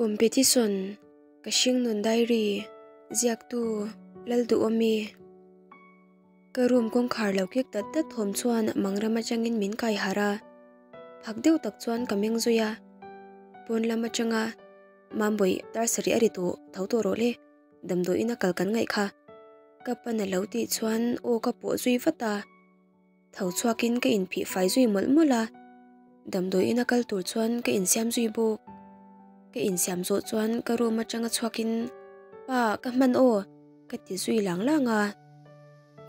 Competition, Ka hringnun diary, Ziaktu, Lalduhawmi. Ka room kawngkhar lo kik dat dat thawm chuan mangram atangin min kai harh a, phak deuh tak chuan ka meng zui a. Pawn lam atanga Mambawi dar sarih a ri tawh tho tawh rawh le, damdawiin a kal kan ngaih kha. Ka pan a lo tih chuan aw ka pawh zui vat a. Tho chhuakin ka inphih fai zui mawlh mawlh a, damdawiin a kal tur chuan ka insiam zui bawk. Ka insiam zawh chuan ka room atanga chhuakin Pa ka hman aw ka ti zui lang lang a.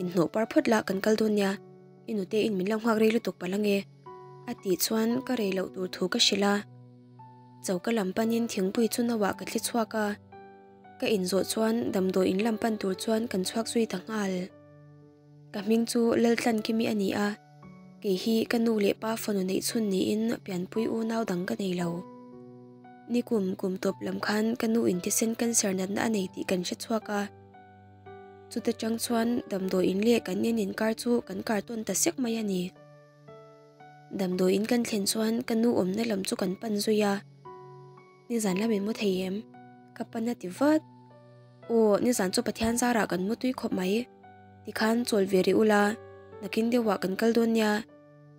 Inhnawh par phawt lah kan kal dawn nia, i nute in min lo nghak rei lutuk palh ange a tih chuan ka rei loh tur thu ka hrilh a. Choka lam panin thingpui chu nauah ka thli chhuak a, ka inzawh chuan damdawiin lam pan tur chuan kan chhuak zui ta nghal. Ka hming chu Laltlankimi a ni a, kei hi ka nu leh pa fanu neih chhun niin pianpui unau dang ka nei lo. Nikum kum tawp lam khan ka nu in thisen cancer natna a nei tih kan hre chhuak a, chuta tang chuan damdawiin leh kan in inkar chu kan kar tawn ta sek mai a ni. Damdawiin kan thlen chuan ka nu awmna lam chu kan pan zui a, Nizan lam in mu thei em? Ka pan a ti vat. Aw, nizan chu Pathian zarah kan mu tui khawp mai. Tikhan chawl ve rih ula, nakin deuhah kan kal dawn nia,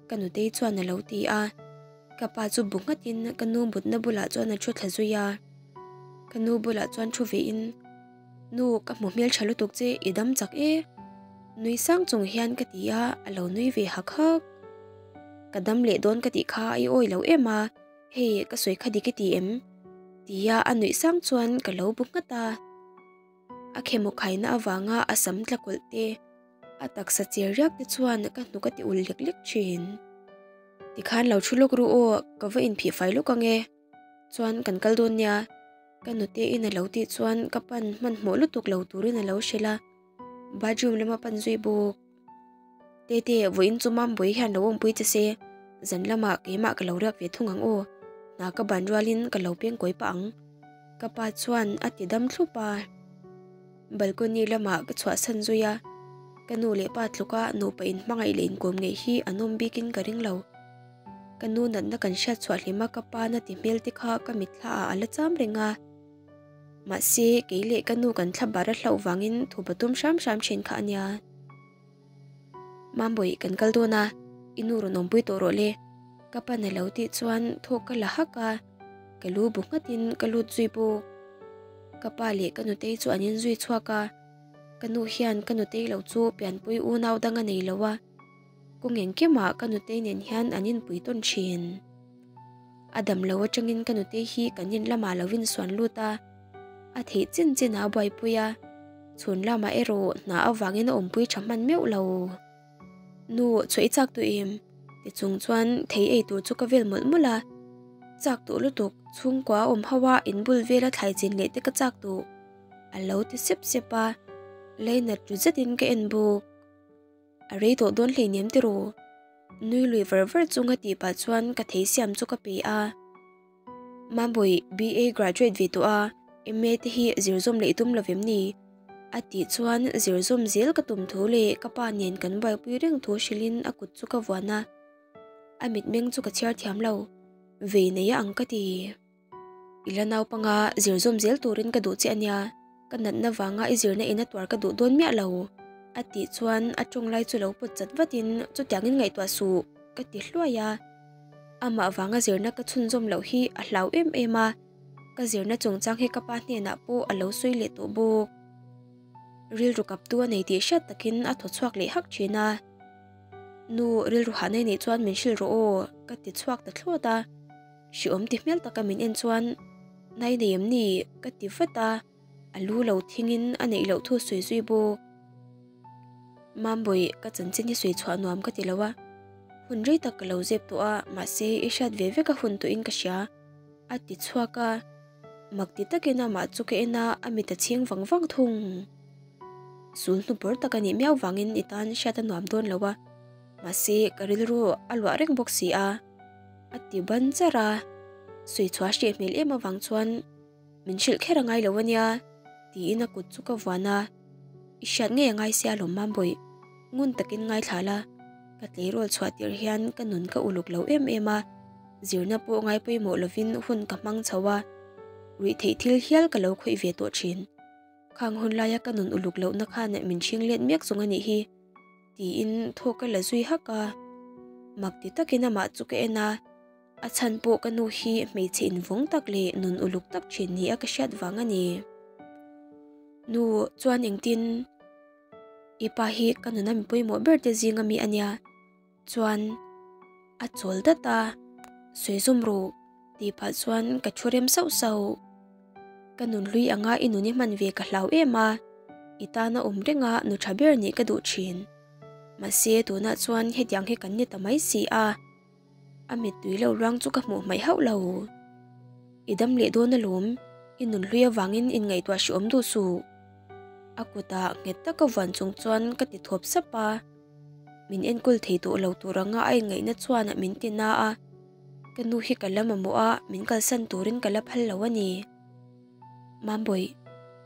ka nutei chuan a lo ti a. Ka pa chu bu nghatin ka nu mutna bulah chuan a thu thla zui a. Ka nu bulah chuan thu vein, Nu, ka hmu hmeltha lutuk che, i dam chak e. Nui sang chung hian ka ti a, a lo nui ve hak hak. Ka dam leh dawn ka tih kha i awi lo em a, hei ka sawi kha dik i ti em? Tia a nuih sang chuan ka lo bu nghat a. A khemaw khaina avanga a sam tla kawlh te, a taksa cher riak te chuan ka hnuk a ti ul lek lek thin. Tikhan lo thu lawk ru aw, ka va inphih fai lawk ang e. Chuan kan kal dawn nia, ka nute in a lo tih chuan ka pan hmanhmawh lutuk lo turin a lo hrilh a, bathroom lama pan zui bawk. Tete, vawiin chu Mambawi hian lo awmpui che se, zan lamah keimah ka lo riak ve thung ang aw, hna ka ban rualin ka lo peng kawi pah ang. Ka pa chuan a ti dam thlup a. Balcony lamah ka chhuahsan zui a, ka nu leh pa tluka nupa inhmangaih leh inkawm ngeih hi an awm bikin ka ring lo. Ka nu natna kan hriat chhuah hlima ka pa na ti hmel te kha ka mitthla ah a la cham reng a. Mahse, kei leh ka nu kan thla bar a hlauh vangin thu ba tum hram hram thin kha a nia. Mambawi, kan kal dawn a, i nu rawn awmpui tawh rawh le. Ka pa na lo tih chuan thawk ka la hak a, ka lu bu nghatin ka lut zui bawk. Ka pa leh ka nutei chu an inzui chhuak a, ka nu hian ka nutei lo chu pianpui unau dang a nei lo a. Kawng engkimah ka nutei nen hian an inpui tawn thin. A dam lo atangin ka nutei hi kan in lamah lo insuan lut a, a theih chin chin a buaipui a, chhun lamah erawh hna avangin a awmpui tha hman meuh lo. Nu, chhuah i chak tawh em? Ti chung chuan thei ei tur chu ka vel mawlh mawlh a, chak tawh lutuk, chhungkua a awm ho a, inbul vela thlai chin leh te ka chak tawh, a lo ti sep sep a, leinat ru zetin ka en bawk. A rei tawh dawn hleinem tiraw? Nui lui var var chunga tih pah chuan ka thei siam chu ka pe a. Mambawi, BA graduate ve tawh a, MA te hi zir zawm leh i tum lovem ni? A tih chuan zir zawm zel ka tum thu leh ka pa nen kan buaipui reng thu hrilhin a kut chu ka vuan a. A mitmeng chu ka chhiar thiam lo, vei nei a ang ka ti. I la naupanga zir zawm zel turin ka duh che a nia, ka natna vanga i zirna in a tuar ka duh dawn miah lo, a tih chuan a tawng lai chu lo pawt chat vatin chutiangin ngaihtuah suh ka ti hluai a. Amah vanga zirna ka chhunzawm loh hi a hlau em em a, ka zirna chungchang hi ka pa hnenah pawh a lo sawi leh tawh bawk. Rilru kaptu a nei tih hriat takin a thaw chhuak leh hak thin a. Nu, rilru hahna i neih chuan min hrilh rawh aw, ka ti chhuak ta thlawt a. Hriawm ti hmel taka min en chuan, Nai nei em ni? ka ti vat a, a lu lo thingin a neih loh thu sawi zui bawk. Mambawi, ka chanchin hi sawi chhuah nuam ka ti lo a, hun rei tak ka lo zep tawh a, mahse i hriat ve vek a hun tawhin ka hria, a ti chhuak a, mak ti takin amah chu ka en a, a mit a chhing vang vang thung. Sul hnupawr tak a nih miau vangin i tan hriat a nuam dawn lo a, mahse ka rilru a luah reng bawk si a. A ti ban char a, sawi chhuah hreh hmel em avang chuan min hrilh kher a ngai lo ania tiin a kut chu ka vuan a, I hriat ngei a ngai sia lawm Mambawih, ngun takin ngaithla la, ka tleirawl chhuah tirh hian ka nun ka uluk lo em em a, zirna pawh ngai pawimawh lovin hun ka hmang chho a, Ruihtheih thil hial ka lo khawih ve tawh thin. Khang hun laia ka nun uluk lohna khan min hring let mek zawng a nih hi, tiin thaw ka la zui hak a. Mak ti takin amah chu ka en a, a chhan pawh ka nu hi hmeichhe invawng tak leh nun uluk tak thin ni a ka hriat vang a ni. Nu chuan engtin i pa hi ka nuna mi pawimawh ber te zing ami a nia. Chuan a chawl dat a, sawi zawm rawh tih pah chuan ka thu rem sauh sauh. Ka nun hlui anga i nun i hman ve ka hlau em a, i tana awm renga nu tha ber nih ka duh thin. Mahse tunah chuan hetiang hi kan ni ta mai si a, a mittui lo ruang chu ka hmuh hmaih hauh lo. I dam leh dawn alawm, i nun hlui avangin inngaihtuah hrehawm duh suh. A kutah nghet taka vuan chung chuan ka ti thawp sap a. Min enkawl thei tawh lo tur anga a inngaihna chuan min ti na a, ka nu hi ka la mamawh a, min kalsan turin ka la phal lo a ni. Mambawih,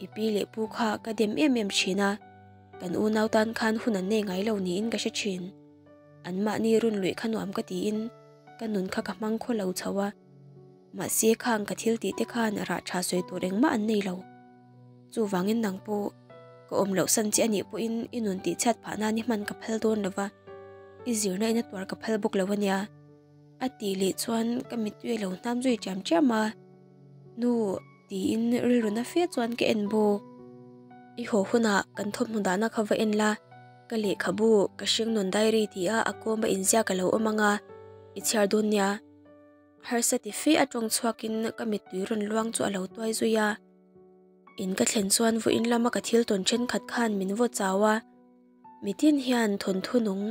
i pi leh pu kha ka dem em em thin a, kan unau tan khan hun an nei ngai lo niin ka hre thin. Anmahni run luih kha nuam ka tiin ka nun kha ka hmang khaw lo chho a, mahse khang ka thil tih te khan rah tha sawi tur engmah an nei lo. Chuvangin nang pawh ka awm loh san che a nih pawhin i nun tihchhiat phah nan i hman ka phal dawn lo va, i zirna in a tuar ka phal bawk lo a nia. A tih leh chuan ka mittui a lo hnam zui ṭiam ṭiam a, Nu tiin rilru na fe chuan ka en bawk. I haw hunah kan thawmhnaw dahna kha va en la, ka lehkhabu ka hringnun diary ti a a kawm a inziak a lo awm ang a, i chhiar dawn nia. Harsa ti fe a tawng chhuakin ka mittui rawn luang chu a lo tuai zui a. In ka thlen chuan vawiin lama ka thil tawn thenkhat khan min vaw chau a, mitin hian thawnthu nung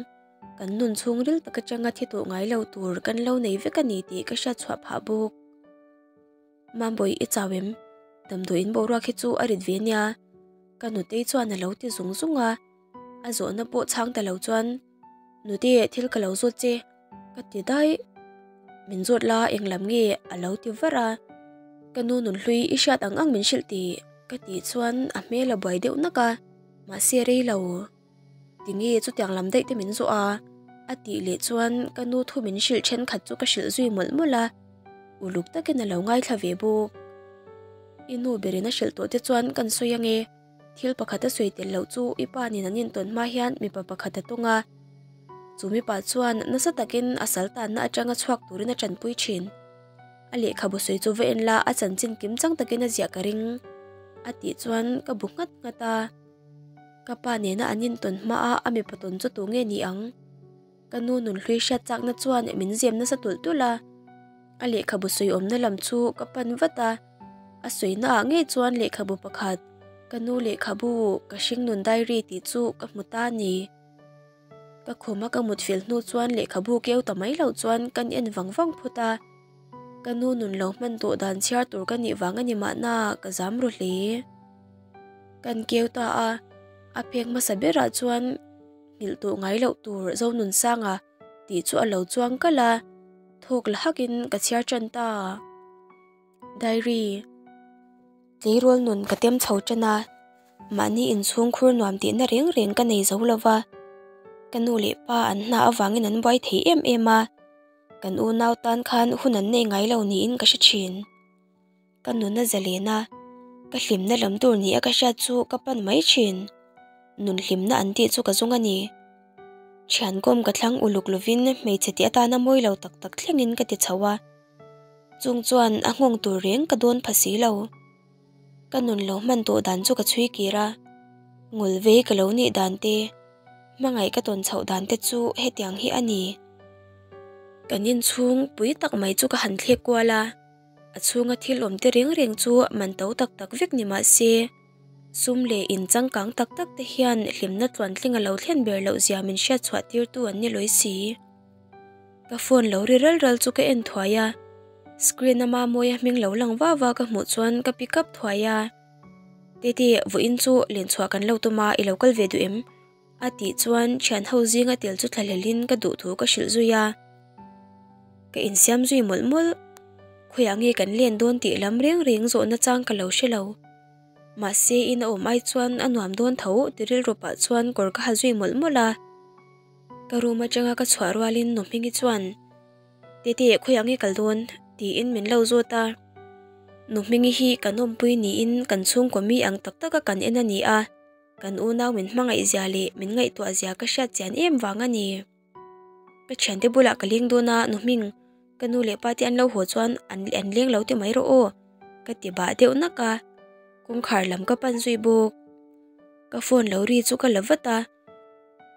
kan nun chhungril tak atanga thi tawh ngai lo tur kan lo nei vek a ni tih ka hriat chhuah phah bawk. Mambawi i chau em? Damdawiin boruak hi chu a rit ve nia. Ka nutei chuan a lo ti zung zung a, a zawhna pawh chhang ta lo chuan Nute thil ka lo zawt che. Ka ti daih. Min zawt la englam nge a lo ti var a. Ka nu nunhlui i hriat ang ang min hrilh tih ka tih chuan a hmel a buai deuh nak a, mahse rei lo. Tinge chutiang lam daih te min zawh a? A tih leh chuan ka nu thu min hrilh thenkhat chu ka hrilh zui mawlh mawlh a, uluk takin a lo ngaithla ve bawk. I nu berin a hrilh tawh te chuan kan sawi ange. Thil pakhat a sawi tel loh chu i pa nen an intawn hma hian mipa pakhat a tawng a. Chu mipa chuan nasa takin a sal tanna atanga chhuak turin a tanpui thin. A lehkhabu sawi chu va en la a chanchin kim chang takin a ziah ka ring a tih chuan ka bu nghat nghat a. Ka pa nena an intawn hma a a mipa tawn chu tu nge ni ang? Ka nu nunhlui hriat chakna chuan min zem nasa tulh tulh a. A lehkhabu sawi awmna lam chu ka pan vat a. A sawina ah ngei chuan lehkhabu pakhat, ka nu lehkhabu ka hringnun diary tih chu ka hmu ta a ni. Ka khuma ka mut fel hnu chuan lehkhabu keu ta mai loh chuan kan en vang vang phut a. Ka nu nun lo hman tawh dan chhiar tur ka nih vang a ni mahna ka zam ru hle. Kan keu ta a, a phek hmasa berah chuan nghilh tawh ngai loh tur Zonunsanga tih chu a lo chuang kalh a, thawk la hakin ka chhiar tan ta. Diary. Tleirawl nun ka tem chho tan a, mahni inchhung khur nuam tihna reng reng ka nei zo lo va. Ka nu leh pa an hna avangin an buai thei em em a, kan unau tan khan hun an nei ngai lo niin ka hre thin. Ka nuna zalen a, ka hlimna lam tur ni a ka hriat chu ka pan mai thin. Nun hlimna an tih chu ka zawng a ni. Thiankawm ka thlang uluk lovin hmeichhe tih atana mawi lo tak tak thlengin ka ti chho a. Chung chuan a nghawng tur reng ka dawn pha si lo. Ka nun lo hman tawh dan chu ka chhui kir a, ngul vei ka lo nih dan te, hmangaih ka tawn chhoh dan te chu hetiang hi a ni. Kan inchhung pui tak mai chu ka han thlek kual a, a chhunga thil awm te reng reng chu man to tak tak vek ni mah se, sum leh in changkang tak tak te hian hlimna tluantling a lo thlen ber loh zia min hriat chhuah tirtu an ni lawi si. Ka phone lo ri ral ral chu ka en thuai a, screen a Mamawia hming lo lang va va ka hmuh chuan ka pick up thuai a. Tete, vawiin chu lenchhuah kan lo tum a, i lo kal ve duh em? A tih chuan thian ho zinga tel chu thlahlelin ka duh thu ka hrilh zui a. Ka insiam zui mawlh mawlh, khawiah nge kan len dawn tih lam reng reng zawhna chang ka lo hre lo. Mahse in a awm ai chuan a nuam dawn tho ti rilru pah chuan kawr ka ha zui mawlh mawlh a. Ka room atanga ka chhuah rualin Nu Hmingi chuan, Tete, khawiah nge kal dawn? tiin min lo zawt a. Nu Hmingi hi kan awmpui niin kan chhungkaw mi ang tak taka kan en a ni a, kan unau min hmangaih zia leh min ngaihtuah zia ka hriat chian em vang a ni. Ka thiante bulah ka leng dawn a, Nu Hming, ka nu leh pa te an lo haw chuan an an leng lo ti mai rawh aw, ka ti bah deuh nak a, kawngkhar lam ka pan zui bawk. Ka phone lo ri chu ka la vat a,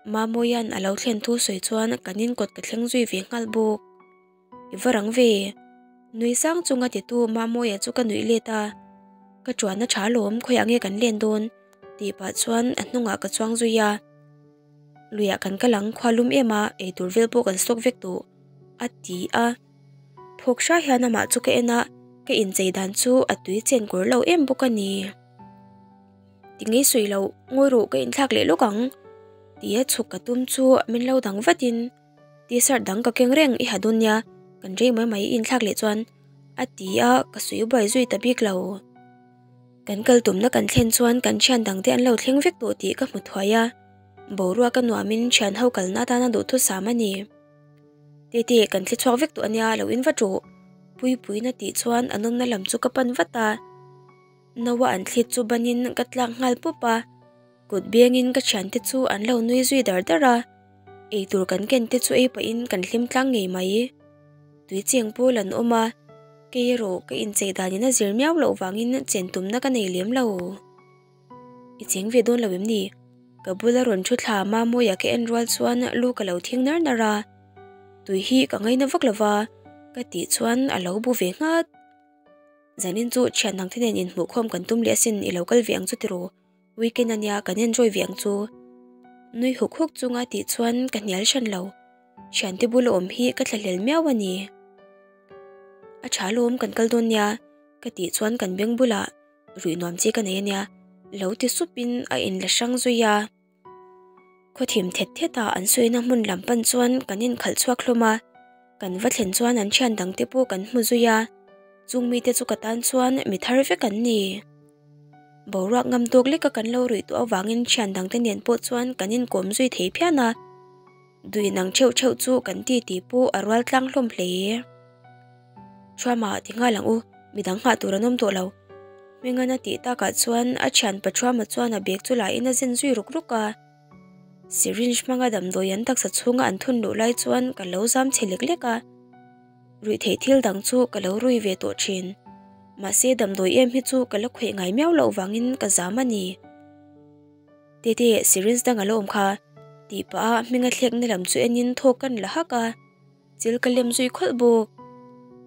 Mamoia'n a lo thlen thu sawi chuan kan inkawt ka thleng zui ve nghal bawk. I va rang ve. Nui sang chunga titu Mamawia chu ka nuih let a, Ka chuan a tha alawm, khawiah nge kan len dawn? tih pah chuan a hnungah ka chuang zui a. Luiah kan kal ang, khua lum em a, eitur vel pawh kan stock vek tawh, a ti a. Phawk hra hian amah chu ka en a, ka inchei dan chu a tui chen kawr lo em bawk a ni. Ti ngei sawi lo, ngawi rawh ka inthlak leh lawk ang, tia chhuk ka tum chu min lo dang vatin, T-shirt dang ka keng reng i ha dawn nia, kan rei mai mai i inthlak leh chuan a ti a, ka sawi buai zui ta bik lo. Kan kal tumna kan thlen chuan kan thian dangte an lo thleng vek tawh tih ka hmu thuai a, boruak a nuamin thian ho kalna atana duhthusam a ni. Tete, kan thli chhuak vek tawh ania, lo in va ṭawh Puipuiin a tih chuan a nawmna lam chu ka pan vat a, Noah an thlit chu banin ka tlak nghal pup a. Kut bengin ka thiante chu an lo nui zui dar dar a, eitur kan ken te chu ei pahin kan hlim tlang ngei mai. Tui cheng pawl an awm a, kei erawh ka inchei danin a zir miau loh vangin chen tumna ka nei lem lo. I cheng ve dawn lo em ni? Ka bula rawn thu thla Mamawia ka en rual chuan lu ka lo thing nar nar a, tui hi ka ngaina vak lo va, ka tih chuan a lo bu ve nghat. Zanin chu thian dangte nen inhmuhkhawm kan tum leh asin i lo kal ve ang chu tiraw? Weekend ania kan enjoy ve ang chu. Nui huk huk chunga tih chuan ka hnial hran lo. Thiante bula awm hi ka thlahlel miau a ni. A tha lawm kan kal dawn nia ka tih chuan kan beng bulah ruih nuam chi ka nei ania lo ti supin a inla hrang zui a. Khawthim thet thet a an sawina hmun lam pan chuan kan inkhalh chhuak hlawm a, kan va thlen chuan an thian dang te pawh kan hmu zui a, chung mite chu ka tan chuan mi thar vek an ni. Boruak ngam tawk leka kan lo ruih tawh avangin thian dang te nen pawh chuan kan inkawm zui thei phian a, duh inang theuh theuh chu kan ti tih pawh a rual tlang hlawm hle. Thuama ti nghal ang u, midang nghah tur an awm tawh lo. Hmingana tih takah chuan a thian Pathuama chuan a bag chu lahin a zen zui ruk ruk a. Syringe hmanga damdawi an taksa chhunga an thun luh lai chuan ka lo zam chhe lek lek a. Ruihtheih thil dang chu ka lo rui ve tawh thin. Mahse damdawi em hi chu ka la khawih ngai miau loh vangin ka zam a ni. Tete, syringe dang a la awm kha, tih pah a hminga thlekna lam chu enin thawk kan la hak a. Chil ka lem zui khawlh bawk.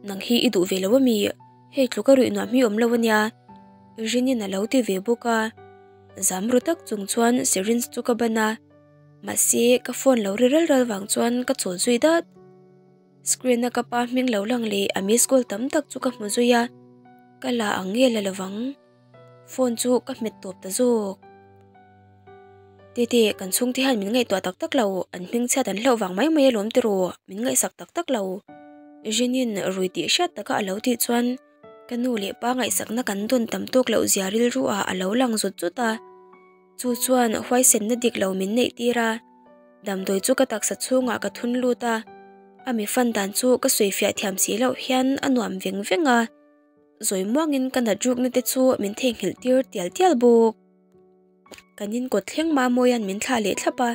Nang hi i duh ve lo ami? Hei tluka ruih nuam hi awm lo ania. Rinin a lo ti ve bawk a. Zam ru tak chung chuan syringe chu ka ban a. Mahse ka phone lo ri ral ral vang chuan ka chawl zui dat. Screen a ka pa hming lo lang leh a miss call tam tak chu ka hmu zui a. Ka la ang nge la lovang. Phone chu ka hmet tawp ta zawk. Tete, kan chhungte hian min ngaihtuah tak tak lo, an hmingchhiat an hlauh vang mai mai alawm tiraw, min ngaihsak tak tak lo. Jinin rui tih hriat taka a lo tih chuan ka nu leh pa ngaihsakna kan dawn tam tawk loh zia rilru ah a lo lang zut zut a. Chu chuan huaisenna dik lo min neih tir a, damdawi chu ka taksa chhungah ka thun lut a, a mi fan dan chu ka sawifiah thiam si loh hian a nuam veng veng a. Zawi muangin ka nat rukna te chu min theihnghilh tir tial tial bawk. Kan in kawt thleng Mamoia'n min thlah leh thlap a,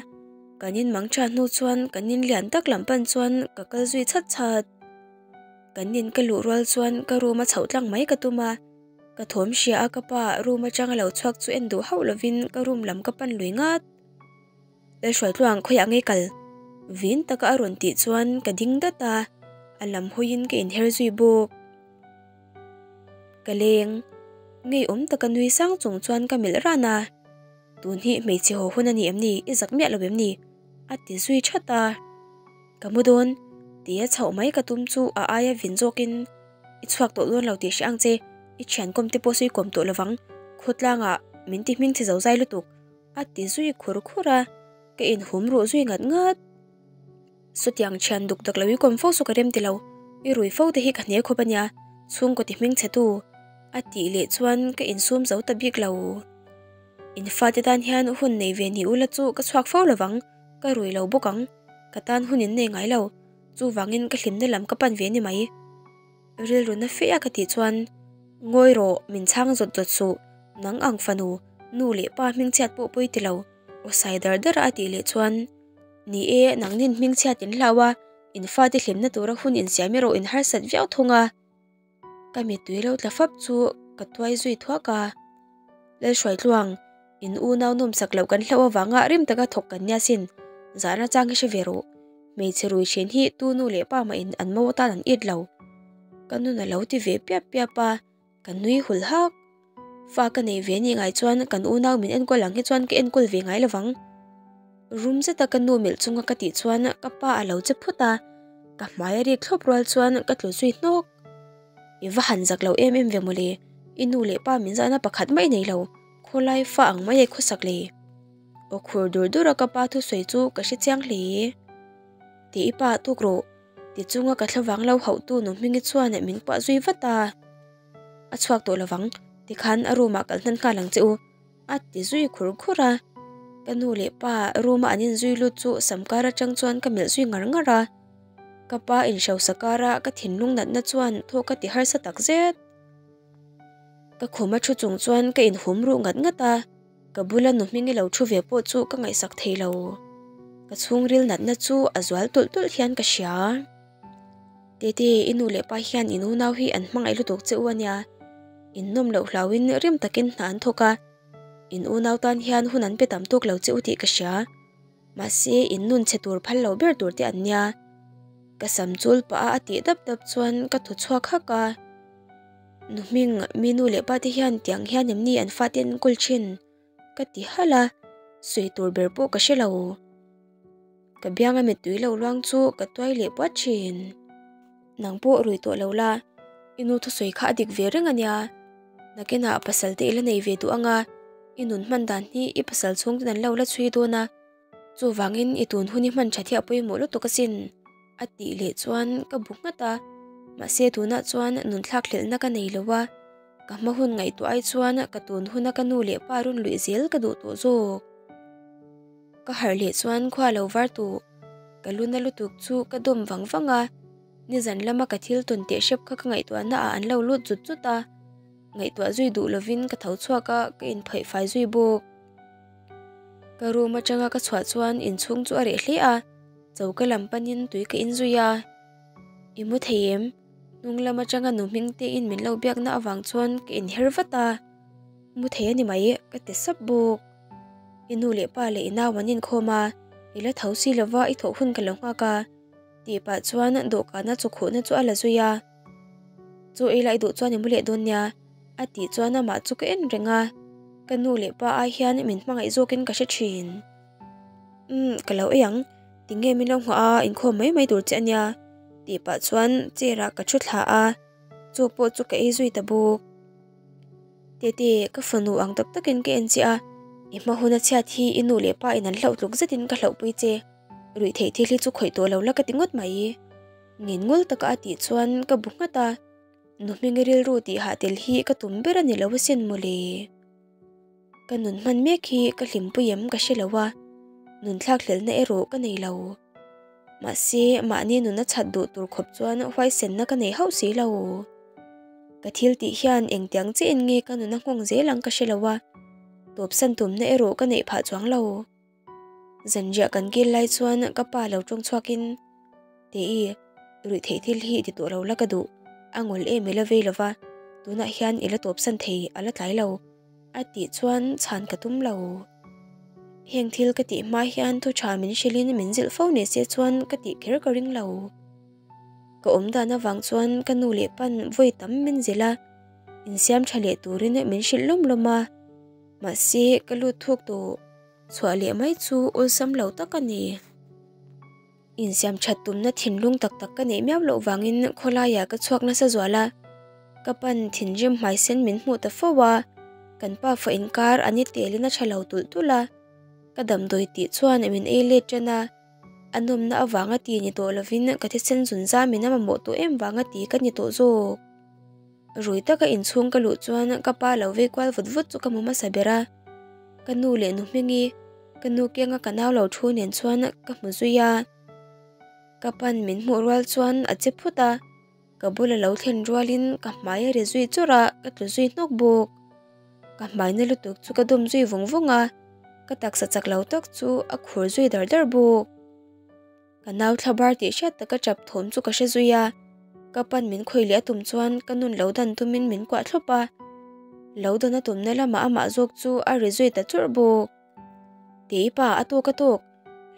kan in mang tha hnu chuan kan in lian tak lam pan chuan ka kal zui chhat chhat. Kan in ka luh rual chuan ka room a chhoh tlang mai ka tum a, ka thawm hria a ka pa room atanga lo chhuak chu en duh hauh lovin ka room lam ka pan lui ngat. Lalhruaitluang khawiah ngei kal? Vin taka a rawn tih chuan ka ding dat a, a lam hawiin ka inher zui bawk. Ka leng. Ngeiawm taka nui sang chung chuan ka melh ran a, Tun hi hmeichhe haw hun a ni em ni? I zak miah lo em ni? a ti zui that a. Ka mu dawn, tia chhoh mai ka tum chu a aia vin zawkin, I chhuak tawh dawn lo tih hre ang che, i thian kawm te pawh sawi kawm tawh lovang, khawtlangah min ti hming chhe zo zai lutuk. A ti zui khur khur a, ka inhum ruh zui ngat ngat. Sawtiang thian duk dak lo i kawm fo chu ka rem ti lo, i rui fo te hi ka hne khawp a nia, chhungkaw ti hming chhe tu. A tih leh chuan ka insum zo ta bik lo. In fate tan hian hun nei ve ni ula chu ka chhuak fo lovang, ka rui lo bawk ang, ka tan hun in nei ngai lo, chuvangin ka hlimna lam ka pan ve ni mai. Rilru na fe a ka tih chuan. Ngawi rawh, min chhang zawt zawt suh, nang ang fanu, nu leh pa hmingchhiat pawh pawi ti lo, aw sai dar dar a a tih leh chuan, Ni e, nangnin hmingchhiat in hlau a, in fate hlimna tura hun insiam erawh in harsat viau thung a. Ka mittui lo tla fap chu ka tuai zui thuak a. Lalhruaitluang, in unau nawmsak loh kan hlauh avanga rim taka thawk kan nia sin, zahna chang hi hre ve rawh. Hmeichhe rui thin hi tu nu leh pa mahin an mo atan an it lo. Ka nun a lo ti ve piap piap a. Ka nui hul hak. Fa ka nei ve ni ngai chuan kan unau min enkawl ang hi chuan ka enkawl ve ngai lovang. Rum zeta ka nu melh chunga ka tih chuan ka pa a lo che phut a, ka hmai a rik thlawp rual chuan ka tlu zui hnawk. I va han zak lo em em ve mawle, i nu leh pa min zahna pakhat mai nei lo, khawlai fa ang mai ai khawsak le. Aw khur dur dur a ka pa thusawi chu ka hre chiang hle. Ti i pa tuk rawh. Ti chunga ka thlavang lo hauhtu nu Hmingi chuan min kuah zui vat a, A chhuak tawh lovang, tikhan a room ah kal hnan nghal ang che u, a ti zui khur khur a. Ka nu leh pa room a an inzui lut chu samkar atang chuan ka melh zui ngar ngar a. Ka pa inhrosa kara ka thinlung natna chuan thawk ka ti harsa tak zet. Ka khum a thu chung chuan ka inhum ruh ngat ngat a. Ka bula nu hming i lo thu ve pawh chu ka ngaihsak thei lo. Ka chhungril natna chu a zual tulh tulh hian ka hria. Tete, i nu leh pa hian in unau hi an hmangaih lutuk che u a nia. In nawm loh hlauhin rim takin hna an thawk a. In unau tan hian hun an pe tam tawk lo che u tih ka hria. Mahse, in nun chhe tur phal lo ber tur te an nia. Ka sam chul pah a a tih dap dap chuan ka thaw chhuak hak a. Nu hming, mi nu leh pa te hian tiang hian em ni an fate an enkawl thin? Ka ti halh a, sawi tur ber pawh ka hre lo. Ka bianga mittui lo luang chu ka tuai leh puat thin. Nang pawh rui tawh lo la, i nu thusawi kha a dik ve reng a nia. Nakinah pasal te i la nei ve duh ang a, i nun hman dan hi i pasal chhung ten an lo la chhui dawn a. Chuvangin i tun hun i hman tha thiah pawimawh lutuk asin, a tih leh chuan ka bu nghat a. Mahse tunah chuan nun thlak hlelhna ka nei lo a, ka hma hun ngaihtuah ai chuan ka tun huna ka nu leh pa rawn luih zel ka duh tawh zawk. Ka harh leh chuan khua lo var tawh, ka lu na lutuk chu ka dawm vang vang a, nizan lama ka thil tawn teh hrep kha ka ngaihtuahna ah an lo lut zut zut a, ngaihtuah zui duh lovin ka tho chhuak a, ka inphaih fai zui bawk. Ka room atanga ka chhuah chuan inchhung chu a reh hle a, choka lam panin tui ka inzui a. I mu thei em? Hnung lam atanga nu hming tein min lo biakna avang chuan ka inher vat a. Mu thei a ni mai, ka ti sap bawk. I nu leh pa leh i nau an inkhawm a, i la tho si lova i thawh hun ka lo nghak a, tih pah chuan dawhkana chawkhuhna chu a la zui a. Chu ei lai duh chuan i mu leh dawn nia, a tih chuan amah chu ka en reng a, ka nu leh pa ai hian min hmangaih zawkin ka hre thin. Umm, ka lo ei ang, tinge min lo nghah a, inkhawm mai mai tur che a nia, tih pah chuan chair ah ka thu thla a, chu pawh chu ka ei zui ta bawk. Tete, ka fanu ang tak takin ka en che a, i hma huna chhiat hi i nu leh pa in an hlauh tluk zetin ka hlauhpui che, ruih theih thil hi chu khawih tawh lo la ka ti ngawt mai. Ngin ngul taka a tih chuan ka bu nghat a, nu hming rilru tih hah tel hi ka tum ber a ni lo asin mawle. Ka nun hman mek hi ka hlimpui em ka hre lo a, nun thlak hlelhna erawh ka nei lo. Mahse, mahni nuna chhat duh tur khawp chuan huaisenna ka nei hauh si lo. Ka thil tih hian engtiang chiahin nge ka nuna nghawng zel ang ka hre lo a, tawpsan tumna erawh ka neih phah chuang lo. Zanriah kan kil lai chuan ka pa lo tawng chhuakin, Tei, ruih theih thil hi ti tawh lo la ka duh, a ngawl em i la vei lova, tunah hian i la tawpsan thei a la tlai lo, a tih chuan chhan ka tum lo. Heng thil ka tih hma hian thu tha min hrilhin min zilh fo ni se chuan ka tih kher ka ring lo. Ka awm dan avang chuan ka nu leh pan vawi tam min zilh a, insiam tha leh turin min hrilh lawm lawm a. Mahse, ka lut thuk tawh. Chhuah leh mai chu awlsam lo tak a ni. Insiam that tumna thinlung tak tak ka neih miau loh vangin khawlaiah ka chhuak nasa zual a. Ka pan thinrim hmaisen min hmuh ta fo a, kan pa fa inkar a ni telin a tha lo tulh tulh a. Ka damdawi tih chuan min ei let tan a, a nawmna avanga ti ni tawh lovin ka thisen zun zamin a mamawh tawh em vanga ti ka ni tawh zawk. Rui taka inchhung ka luh chuan ka pa lo vei kual vut vut chu ka hmu hmasa ber a, ka nu leh nu Hmingi, ka nu kianga ka nau lo thu nen chuan ka hmu zui a. Ka pan min hmuh rual chuan a che phut a, Ka bula lo thlen rualin ka hmai a ri zui chawrh a, ka tlu zui hnawk bawk. Ka hmai na lutuk chu ka dawm zui vawng vawng a, ka taksa chak lo tak chu a khur zui dar dar bawk. Ka nau thla bar tih hriat taka tap thawm chu ka hre zui a, ka pan min khawih leh a tum chuan ka nun lo dan tumin min kuah thlawp a, lo dan a tumna lamah amah zawk chu a ri zui ta churh bawk. Tei pa a tawk a tawk,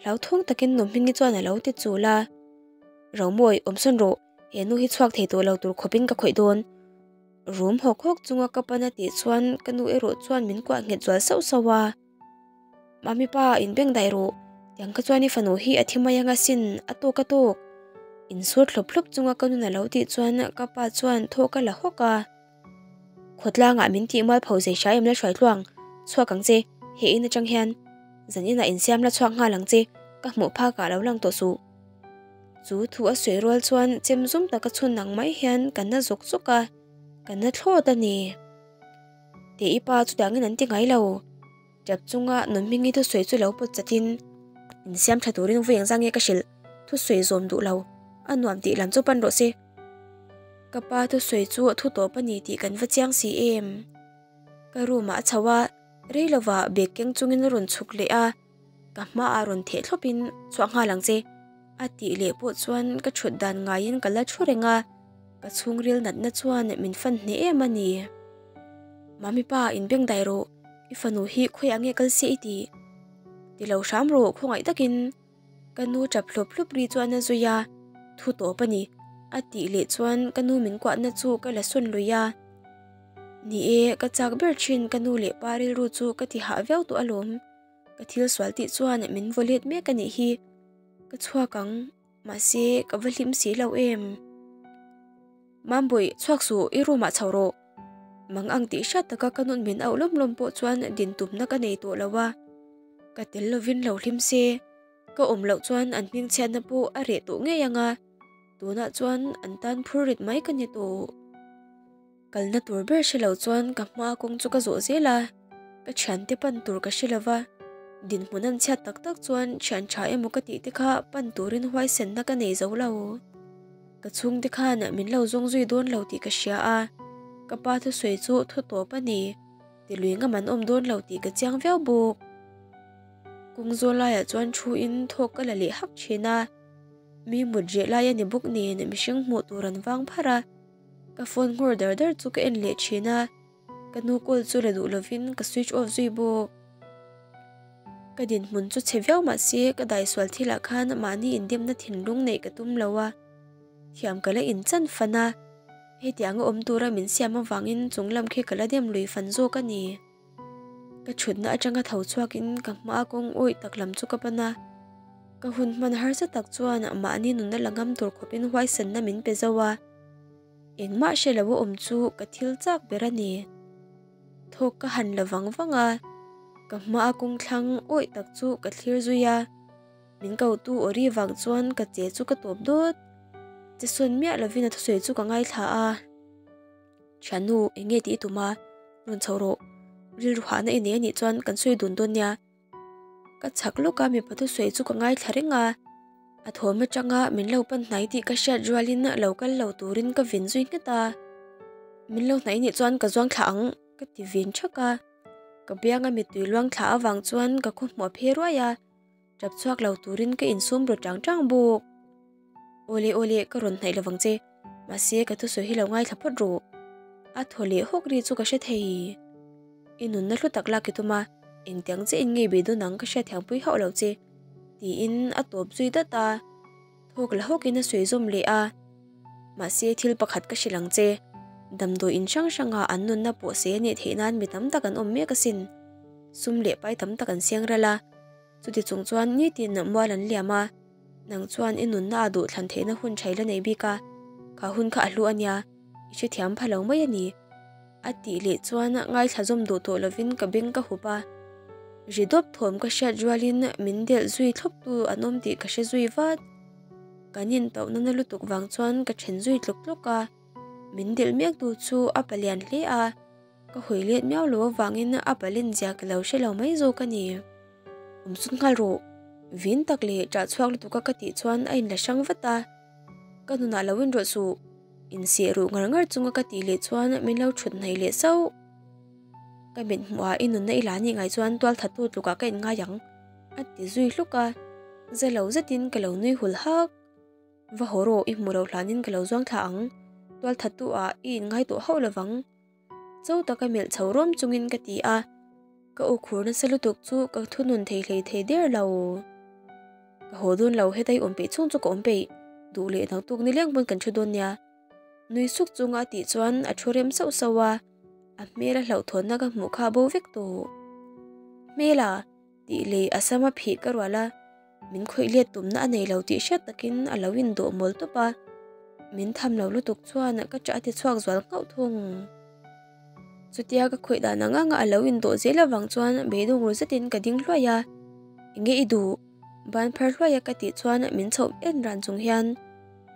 hlauthawng takin Nuhmingi chuan a lo ti chul a, Romawi, awmsawn rawh, he nu hi chhuak thei tawh lo tur khawpin ka khawih dawn. Rum hawk hawk chunga ka pan a tih chuan ka nu erawh chuan min kuah nghet zual sauh sauh a. Mami pa, inbeng daih rawh, tiang kha chuan i fanu hi a thi mai anga sin, a tawk a tawk. Insur thlawp thlawp chunga ka nun a lo tih chuan ka pa chuan thawk a la hawk a. Khawtlangah min tih mual pho zei hria em la hruai tluang, chhuak ang che, he in atang hian zan inah insiam la chhuak nghal ang che, ka hmuh phakah lo lang tawh suh. Chu thu a sawi rual chuan chem zum taka chhun ang mai hian ka na zawk zawk a, ka na thlawt a ni. Teh i pa chutiangin an ti ngai lo. Tap chunga Nunhmingi thusawi chu lo pawt chatin insiam tha turin vui engzang nge ka hrilh thusawi zawm duh lo, a nuam tih lam chu pan rawh se. Ka pa thusawi chu thu tawp a ni tih kan va chiang si em. Ka room ah a chho a, rei lovah bag keng chungin a rawn chhuk leh a. Ka hmaah rawn theh thlawpin chhuah nghal ang che a tih leh pawh chuan ka thut dan ngaiin ka la thu reng a, ka chhungril natna chuan min fan hneh em a ni. Mami pa inbeng dai rawh, i fanu hi khawiah nge kal se i tih? Ti lo hram rawh khawngaih takin ka nu tap hlup hlup ri chuan a zui a, thu tawp a ni a tih leh chuan ka nu min kuahna chu ka la sawn lui a. Ni e, ka chak ber thin ka nu leh pa rilru chu ka ti hah viau tawh alawm. Ka thil sual tih chuan min vaw let mek a nih hi. Ka chhuak ang, mahse ka va hlim si lo em. Mambawi, chhuak suh, i room ah chho rawh. Mang ang tih hriat taka ka nun min auh lawm lawm pawh chuan din tumna ka nei tawh lo a. Ka tel lovin lo hlim se, ka awm loh chuan an hmingchhiatna pawh a reh tawh ngei ang a, tunah chuan an tan phur rit mai ka ni tawh. Kalna tur ber hre lo chuan ka hma kawng chu ka zawh zel a, ka thiante pan tur ka hre lova, dinhmun an chhiat tak tak chuan thian tha emaw ka tih te kha pan turin huaisenna ka nei zo lo. Ka chhungte khan min lo zawng zui dawn lo tih ka hria a, ka pa thusawi chu thu tawp a ni, ti lui ngam an awm dawn lo tih ka chiang viau bawk. Kawng zawl laiah chuan thu in thawk ka la leh hak thin a, mi mut reh lai a ni bawk nen mihring hmuh tur an vang pharh a. Ka phone nghawr dar dar chu ka en leh thin a, ka nu call chu la duh lovin ka switch off zui bawk. Ka dinhmun chu chhe viau mah se ka daisual thilah khan mahni indemna thinlung neih ka tum lo a, thiam ka la inchan fan a, hetiang a awm tura min siam avangin chung lam khi ka la dem lui fan zawk a ni. Ka thutna atanga tho chhuakin ka hma kawng awih tak lam chu ka pan a, ka hun hman harsa tak chuan mahni nunna la ngam tur khawpin huaisanna min pe zo a, engmah hre lo a awm chu ka thil chak ber a ni. Thawk ka han la vang vang a, ka hma kawng thlang awih tak chu ka thlir zui a, min kotu aw ri vang chuan ka che chu ka tawp dawt. Che sawn miah lovin a thusawi chu ka ngaithla a. Thiannu, eng nge tih i tum a? Rawn chho rawh. Rilru hahna i nei a nih chuan kan sawi dun dawn nia. Ka chhak lawk a mipa thusawi chu ka ngaithla reng a. A thawm atanga min lo pan hnai tih ka hriat rualin lo kal lo turin ka vin zui nghet a. Min lo hnaih nih chuan ka zuang thla ang ka ti vin thak a. Ka bianga mittui luang thla avang chuan ka khawhmuh a phe ruai a. Tap chhuak lo turin ka insum ru tang tang bawk. Awle awle ka rawn hnaih lovang che, mahse ka thusawi hi lo ngaithla phawt rawh. A thaw leh hawk ri chu ka hre thei. I nunna hlu tak lak i tum a, engtiang che in ngei beidawn ang ka hriat thiangpui hauh lo che, tiin a tawp zui dat a. Thawk la hawkin a sawi zawm leh a, mahse thil pakhat ka hrilh ang che, damdawi in hrang hranga an nunna pawh sei a nih theih nan mi tam tak an awm mek asin, sum leh pai tam tak an seng ral a. Chuti chung chuan nitin mual an liam a, nang chuan i nunna a duh thlan theihna hun tha i la nei bik a, kha hun kha a hlu a nia, i hrethiam pha lo mai a ni. A tih leh chuan ngaithla zawm duh tawh lovin ka beng ka hup a, ri dawp thawm ka hriat rualin min delh zui thlawptu an awm tih ka hre zui vat. Kan intauhna na lutuk vang chuan ka then zui tlawk tlawk a, min delh mektu chu a palian hle a. Ka hawi let miau lo avangin a palin zia ka lo hre lo mai zawk a ni. Awm sun nghal rawh, vin tak leh ṭah chhuak lutuk a ka tih chuan a inla hrang vat a. Ka nunah lo inrawlh suh. Inseh ruh ngar ngar chunga ka tih leh chuan min lo thut hnaih leh sauh. Ka mit hmuhah i nunna i la nih ngai chuan tual thattu tlukah ka inngai ang, a ti zui hluk a. Za lo zetin ka lo nui hul hak. Va haw rawh, i hmuh loh hlanin ka lo zuang thla ang. Tual thattu ah i inngai tawh hauh lovang. Cho taka melh chho rawm chungin ka ti a. Ka u khur nasa lutuk chu ka thunun thei hlei thei der lo. Ka haw dawn lo, heta i awm peih chhung chu ka awm peih. Duh leh naktuk ni leng pawn kan thu dawn nia. Nui suk chunga a tih chuan a thu rem sauh sauh a, a hmel a hlauhthawnna ka hmuh kha a bo vek tawh. Hmela! tih leh a sam a phih ka rual a, min khawih let tumna a nei lo tih hriat takin a lo indawh mawl tawp a, min tham lo lutuk chuan ka ṭah a ti chhuak zual nghauh thung. Chutia ka khawih dan ang anga a lo indawh zel avang chuan beidawng ru zetin ka ding hluai a, Enge i duh? Ban phar hluai a ka tih chuan min chhoh en ran chung hian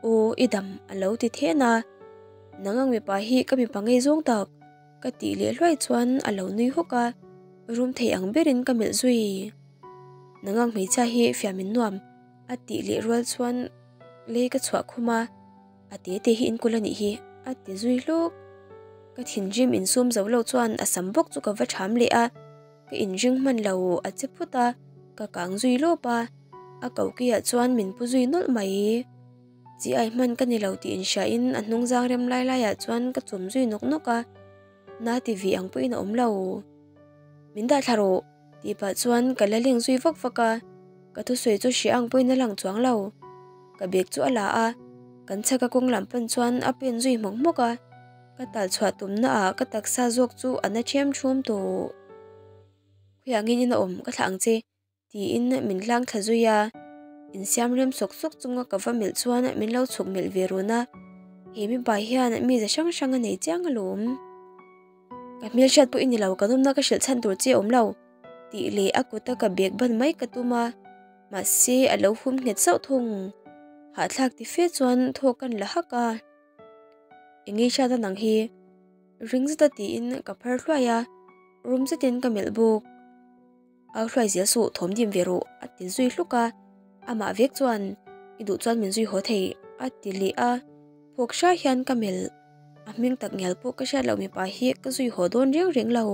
Aw i dam a lo ti then a, Nang ang mipa hi ka mipa ngei zawng tak ka tih leh hluai chuan a lo nui hawk a, rum thei ang berin ka melh zui. Nang ang hmeichhia hi fiam in nuam a tih leh rual chuan lei ka chhuah khum a. A te te hi inkul a nih hi, a ti zui hluk. Ka thinrim insum zo lo chuan a sam bawk chu ka va ṭham leh a, ka inring hman lo a che phut a, ka kang zui lawp a, a kokiah chuan min pu zui nawlh mai. Chi ai hman ka ni lo tih inhriain a hnungzang rem lai laiah chuan ka chum zui nawk nawk a, na ti vi ang pawhin a awm lo. Min dah thla rawh, tih pah chuan ka la leng zui vak vak a, ka thusawi chu hria ang pawhin a lang chuang lo. Ka bag chu a la a, kan chhaka kawng lam pan chuan a pen zui hmawk hmawk a, ka tal chhuah tumna ah ka taksa zawk chu a na ṭhiam ṭhum tawh. Khawiah ngin in a awm ka thlah ang che tiin min hlang thla zui a, insiam rem sawk sawk chunga ka va melh chuan min lo chhuk melh ve run a, he mipa hian mize hrang hrang a nei chiang alawm. Ka hmelhriat pawh i ni lo, ka nawmna ka hrilh chhan tur che a awm lo tih leh a kuta ka bag ban mai ka tum a. Mahse, a lo hum nghet sauh thung. Hahthlak ti fe chuan thawk kan la hak a. Eng nge hriat a nang hi? Ring zeta tiin ka phar hluai a, rum zetin ka melh bawk. Au hluai zel suh, thawm dim ve rawh, a ti zui hluk a. Amah vek chuan, I duh chuan min zui haw thei, a ti leh a. Phawk hra hian ka melh. A hming tak ngial pawh ka hriat loh mipa hi ka zui haw dawn reng reng lo.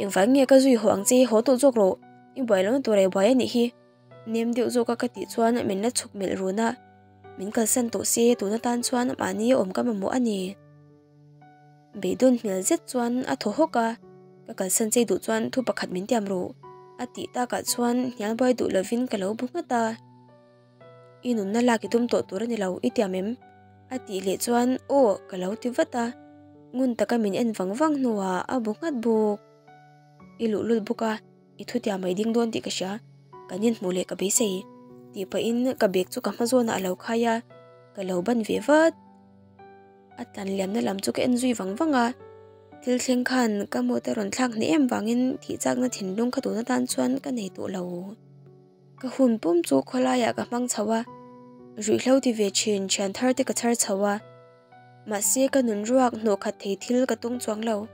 Engvang nge ka zui haw ang che hi haw tawh zawk rawh, i buai lohna tur ei buai a nih hi. Nem deuh zawka ka tih chuan min la chhuk melh run a, min kalsan tawh se tun atan chuan mahni awm ka mamawh a ni. Beidawn hmel zet chuan a thaw hawk a, ka kalsan che duh chuan thu pakhat min tiam rawh a tih takah chuan hnial buai duh lovin ka lo bu nghat a. I nunna lak i tum tawh tur a ni lo, i tiam em? A tih leh chuan aw ka lo ti vat a, ngun taka min en vang vang hnuah a bu nghat bawk. I luhlul bawk a, i thutiam mai ding dawn tih ka hria, kan inhmuh leh ka beisei tih pahin ka bag chu ka hma zawnah a lo khai a, ka lo ban ve vat. A tlan liamna lam chu ka en zui vang vang a, thil thleng khan ka mood a rawn thlak hneh em vangin thih chakna thinlung kha tun atan chuan ka nei tawh lo. Ka hun pum chu khawlaiah ka hmang chho a, ruihhlo ti ve thin thian thar te ka chhar chho a. Mahse ka nun ruak hnawh khat thei thil ka tung chuang lo.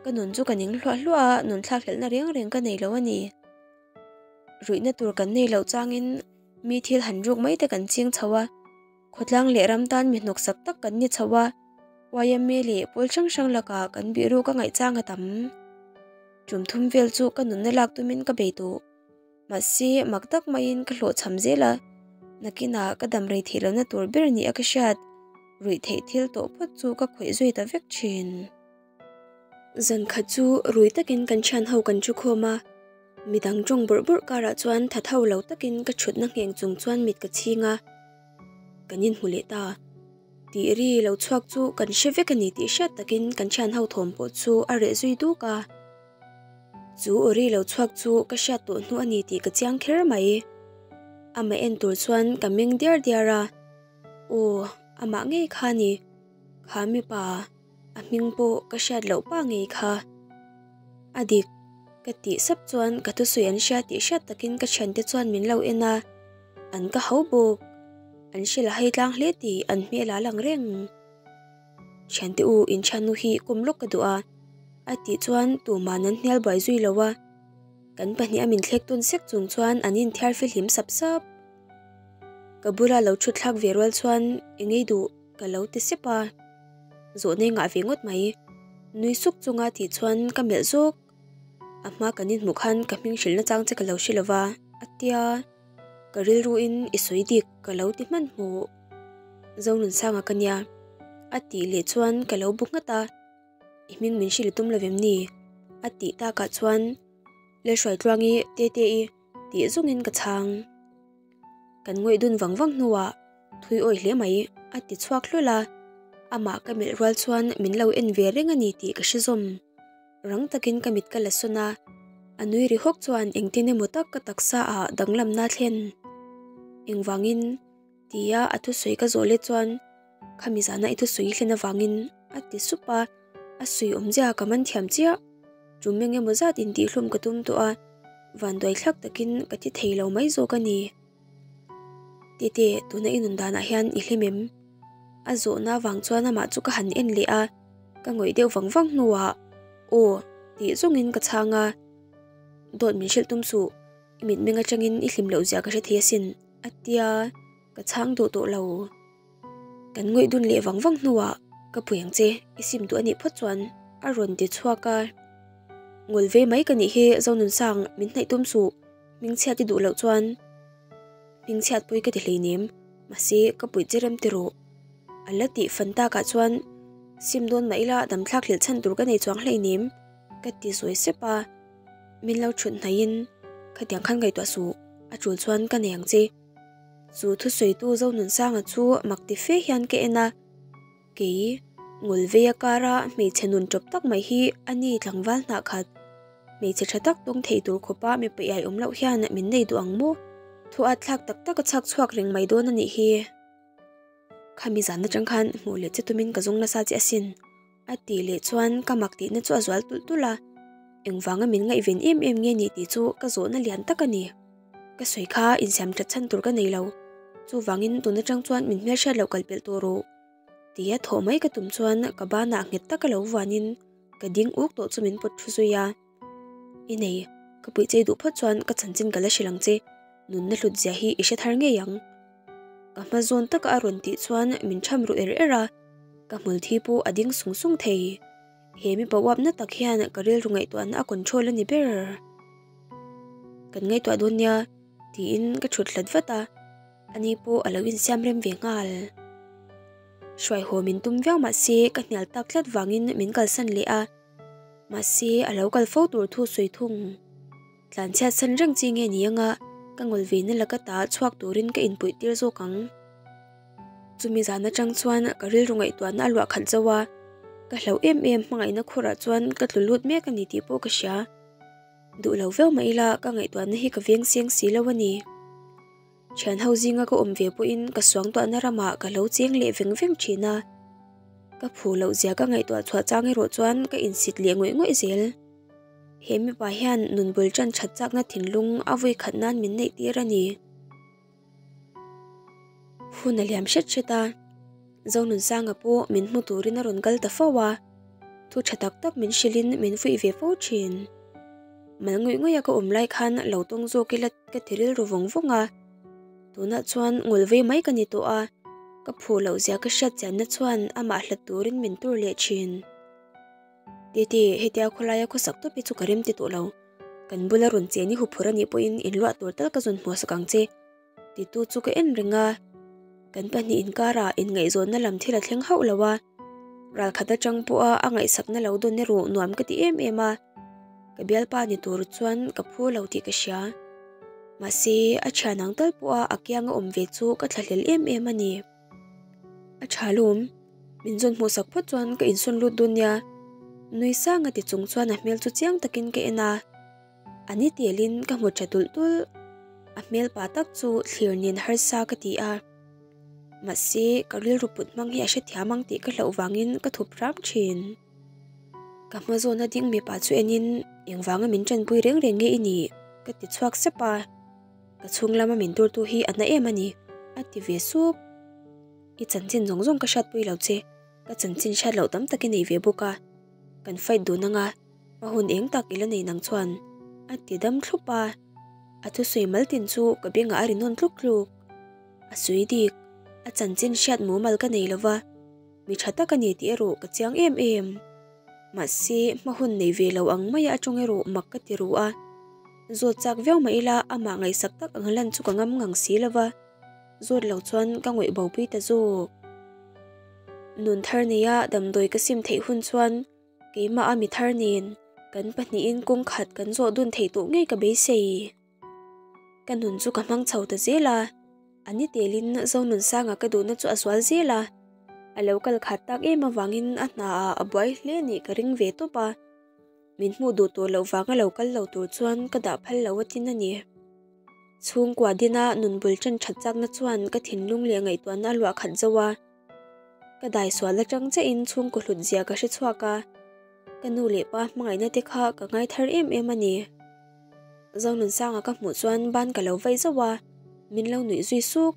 Ka nun chu ka ning hluah hluah a, nun thlak hlelhna reng reng ka nei lo a ni. Ruihna tur kan nei loh changin mi thil han ruk mai te kan ching chho a, khawtlang leh ram tan mi hnawksak tak kan ni chho a, yma leh pawl hrang hrang lakah kan bihruk a ngaihchang a tam. Tum thum vel chu ka nunna lak tumin ka bei tawh. Mahse, mak tak maiin ka hlawhchham zel a, nakinah ka dam rei theih lohna tur ber ni a ka hriat, ruih theih thil tawh phawt chu ka khawih zui ta vek thin. Zan khat chu rui takin kan thian ho kan thu khawm a, midang tawng bawrh bawrh karah chuan tha tho lo takin ka thutna ngheng chung chuan mit ka chhing a, kan inhmu leh ta. Tih ri lo chhuak chu kan hre vek a ni tih hriat takin kan thian ho thawm pawh chu a reh zui duk a. Chu aw ri lo chhuak chu ka hriat tawh hnu a ni tih ka chiang kher mai. Amah en tur chuan ka meng diar diar a, Aw, amah ngei kha ni. Kha mipa, a hming pawh ka hriat loh pa ngei kha. A dik, ka tih sap chuan ka thusawi an hria tih hriat takin ka thiante chuan min lo en a, an ka hau bawk. An hrilh a hai tlang hle tih an hmel a lang reng. Thiante u, inthiannu hi kum lawk ka duh a, a tih chuan tuman an hnial buai zui lo a. Kan pahniha min thlek tawn sek chung chuan an inthiar fihlim sap sap. Ka bula lo thut thlak ve rual chuan eng ei duh? Ka lo ti sep a. Zawhna i ngah ve ngawt mai. Nui suk chunga tih chuan ka melh zawk. A hma kan inhmuh khan ka hming hrilhna chang che ka lo hre lova, a tia. Ka rilruin i sawi dik ka lo ti hmanhmawh. Zonunsanga ka nia. A tih leh chuan ka lo bu nghat a. I hming min hrilh i tum lovem ni? A tih takah chuan Lalhruaitluangi Tete-i tih zawngin ka chhang. Kan ngawih dun vang vang hnuah thui awih hle mai a ti chhuak hlawl a, amah ka melh rual chuan min lo en ve reng a ni tih ka hre zawm. Rang takin ka mit ka la sawn a, a nui ri hawk chuan engtin emaw tak ka taksa ah danglamna thlen. Engvangin? Tia a thusawi ka zawh let chuan Khami zana i thusawi hlen avangin a ti sup a, a sawi awmzia ka man thiam chiah. Tum eng emaw zat intihhlum ka tum tawh a, vanduai thlak takin ka ti thei lo mai zawk a ni. Tete, tuna i nun danah hian i hlim em? A zawhna avang chuan amah chu ka han en leh a, ka ngawih deuh vang vang hnuah Aw tih zawngin ka chhang a, Dawt min hrilh tum suh, i mitmeng atangin i hlim loh zia ka hre thei asin a tia, ka chhang duh tawh lo. Kan ngawih dun leh vang vang hnuah ka pui ang che, i sim duh a nih phawt chuan a rawn ti chhuak a. Ngawl ve mai ka nih hi Zonunsang min hnaih tum suh, hmingchhiat i duh loh chuan hmingchhiat pawh i ka ti hleinem, mahse ka puih che rem ti rawh. A la tih fan takah chuan sim dawn mah ila damthlak hlelh chhan tur ka nei chuang hleinem ka ti zawi sep a, min lo thut hnaihin khatiang khan ngaihtuah suh, a tul chuan ka nei ang che. Chu thusawitu Zonunsanga chu mak ti fe hian ka en a, kei Ngawlveia kara hmeichhe nun tawp tak mai hi a ni tlangval hnah khat. Hmeichhe tha tak tawng thei tur khawpa mipa iai awm loh hian min nei duh ang maw? Thu at thlak tak tak a chhak chhuak reng mai dawn a nih hi. Khami zan atang khan hmuh leh che tumin ka zawng nasa che asin. A tih leh chuan ka mak tihna chu a zual tulh tulh a, engvanga min ngaihven em em nge ni tih chu ka zawhna lian tak a ni. Ka sawi kha insiam that chhan tur ka nei lo, chuvangin tun atang chuan min hmelhriat loh kal pelh tawh rawh tia thawh mai ka tum chuan ka banah nghet taka lo vuanin ka ding uk tawh chu min pawt thu zui a. I nei, ka puih chei duh phawt chuan ka chanchin ka la hrilh ang che, nunna hlut zia hi i hre thar ngei ang. Ka hma zawn taka a rawn tih chuan min tham ru er er a, ka hmul thi pawh a ding sung sung thei. He mipa uapna tak hian ka rilru ngaihtuahna a control a ni ber. Kan ngaihtuah dawn nia tiin ka thut hlat vat a, ani pawh a lo insiam rem ve nghal. Hruaihaw min tum viau mahse ka hnial tak tlat vangin min kalsan leh a, mahse a lo kal fo tur thu sawi thung. Tlanchhiat san reng chi nge ni anga ka ngawl ve na laka ta chhuak turin ka inpuih tir zawk ang. Chumi zan atang chuan ka rilru ngaihtuahna a luah khat zo a, ka hlauh em em hmangaihna khurah chuan ka tlu lut mek a ni tih pawh ka hria. Duh lo viau mah ila ka ngaihtuahna hi ka veng seng si lo a ni. Thian ho zinga ka awm ve pawhin ka suangtuahna ramah ka lo cheng leh veng veng thin a. Ka phu loh zia ka ngaihtuah chhuah chang erawh chuan ka insit leh ngawih ngawih zel. He mipa hian nun bul tan that chakna thinlung a vui khat nan min neih tir a ni. Hun a liam hret hret a, Zonunsanga pawh min hmu turin a rawn kal ta fo a, thu tha tak tak min hrilhin min fuih ve fo thin. Mal ngawih ngawih a ka awm lai khan lo tawng zawk ila ka ti rilru vawng vawng a, tunah chuan ngawl vei mai ka ni tawh a, ka phu loh zia ka hriat chianna chuan amah hlat turin min tur leh thin. Titi, hetia khawlaia khawsak tawp hi chu ka rem ti tawh lo. Kan bula rawn chen i huphur a nih pawhin inluah tur tal ka zawn hmuh sak ang che. Titu chu ka en reng a, kan pahnih inkarah inngaihzawnna lam thil a thleng hauh lo a, ralkhat atang pawha a ngaihsakna lo dawn erawh nuam ka ti em em a, ka bialpa ni tur chuan ka phu lo tih ka hria. Mahse, a thian ang tal pawha a kianga awm ve chu ka thlahlel em em a ni. A tha lawm, min zawn hmuh sak phawt chuan ka insawn lut dawn nia, nui sang a ti chung chuan a hmel chu chiang takin ka en a, a ni telin ka hmu tha tulh tulh, a hmel pa tak chu thlir nen harsa ka ti a, mahse ka rilru put hmang hi a hrethiam ang tih ka hlauh vangin ka thup hram thin. Ka hma zawna ding mipa chu enin engvanga min tanpui reng reng nge i nih? ka ti chhuak sep a. Ka chhung lama min turtu hi a na em a ni, a ti ve sup. I chanchin zawng zawng ka hriatpui lo che, ka chanchin hriat loh tam tak i nei ve bawk a, kan fight dun anga hma hun eng tak i la nei nang chuan, a ti dam thlup a. A thusawi mal tin chu ka bengah a ri nawn tluk tluk. A sawi dik. A chanchin hriat mumal ka nei lova, mi tha tak a ni tih erawh ka chiang em em. Mahse, hma hun nei ve lo ang maia a tawng erawh mak ka ti ru a. Zawt chak viau mah ila amah ngaihsak tak ang lan chu ka ngam ngang si lova, zawt lo chuan ka ngawih bo pui ta zawk. Nun thar neia damdawi ka sim theih hun chuan keimah a mi thar nen kan pahnihin kawng khat kan zawh dun theih tawh ngei ka beisei. Ka nun chu ka hmang chho ta zel a, a ni telin Zonunsanga ka duhna chu a zual zel a, a lo kal khat tak em avangin a hna ah a buai hle nih ka ring ve tawp a, min hmuh duh tur loh vanga lo kal lo tur chuan ka dah phal lo a tin a ni. Chhungkua dina nun bul ṭan ṭhat chakna chuan ka thinlung leh ngaihtuahna a luah khat zo a, ka daisual aṭang chiahin chhungkaw hlut zia ka hre chhuak a, ka nu leh pa hmangaihna te kha ka ngai thar em em a ni. Zonunsanga ka hmuh chuan ban ka lo vaih zauh a, min lo nuih zui suk.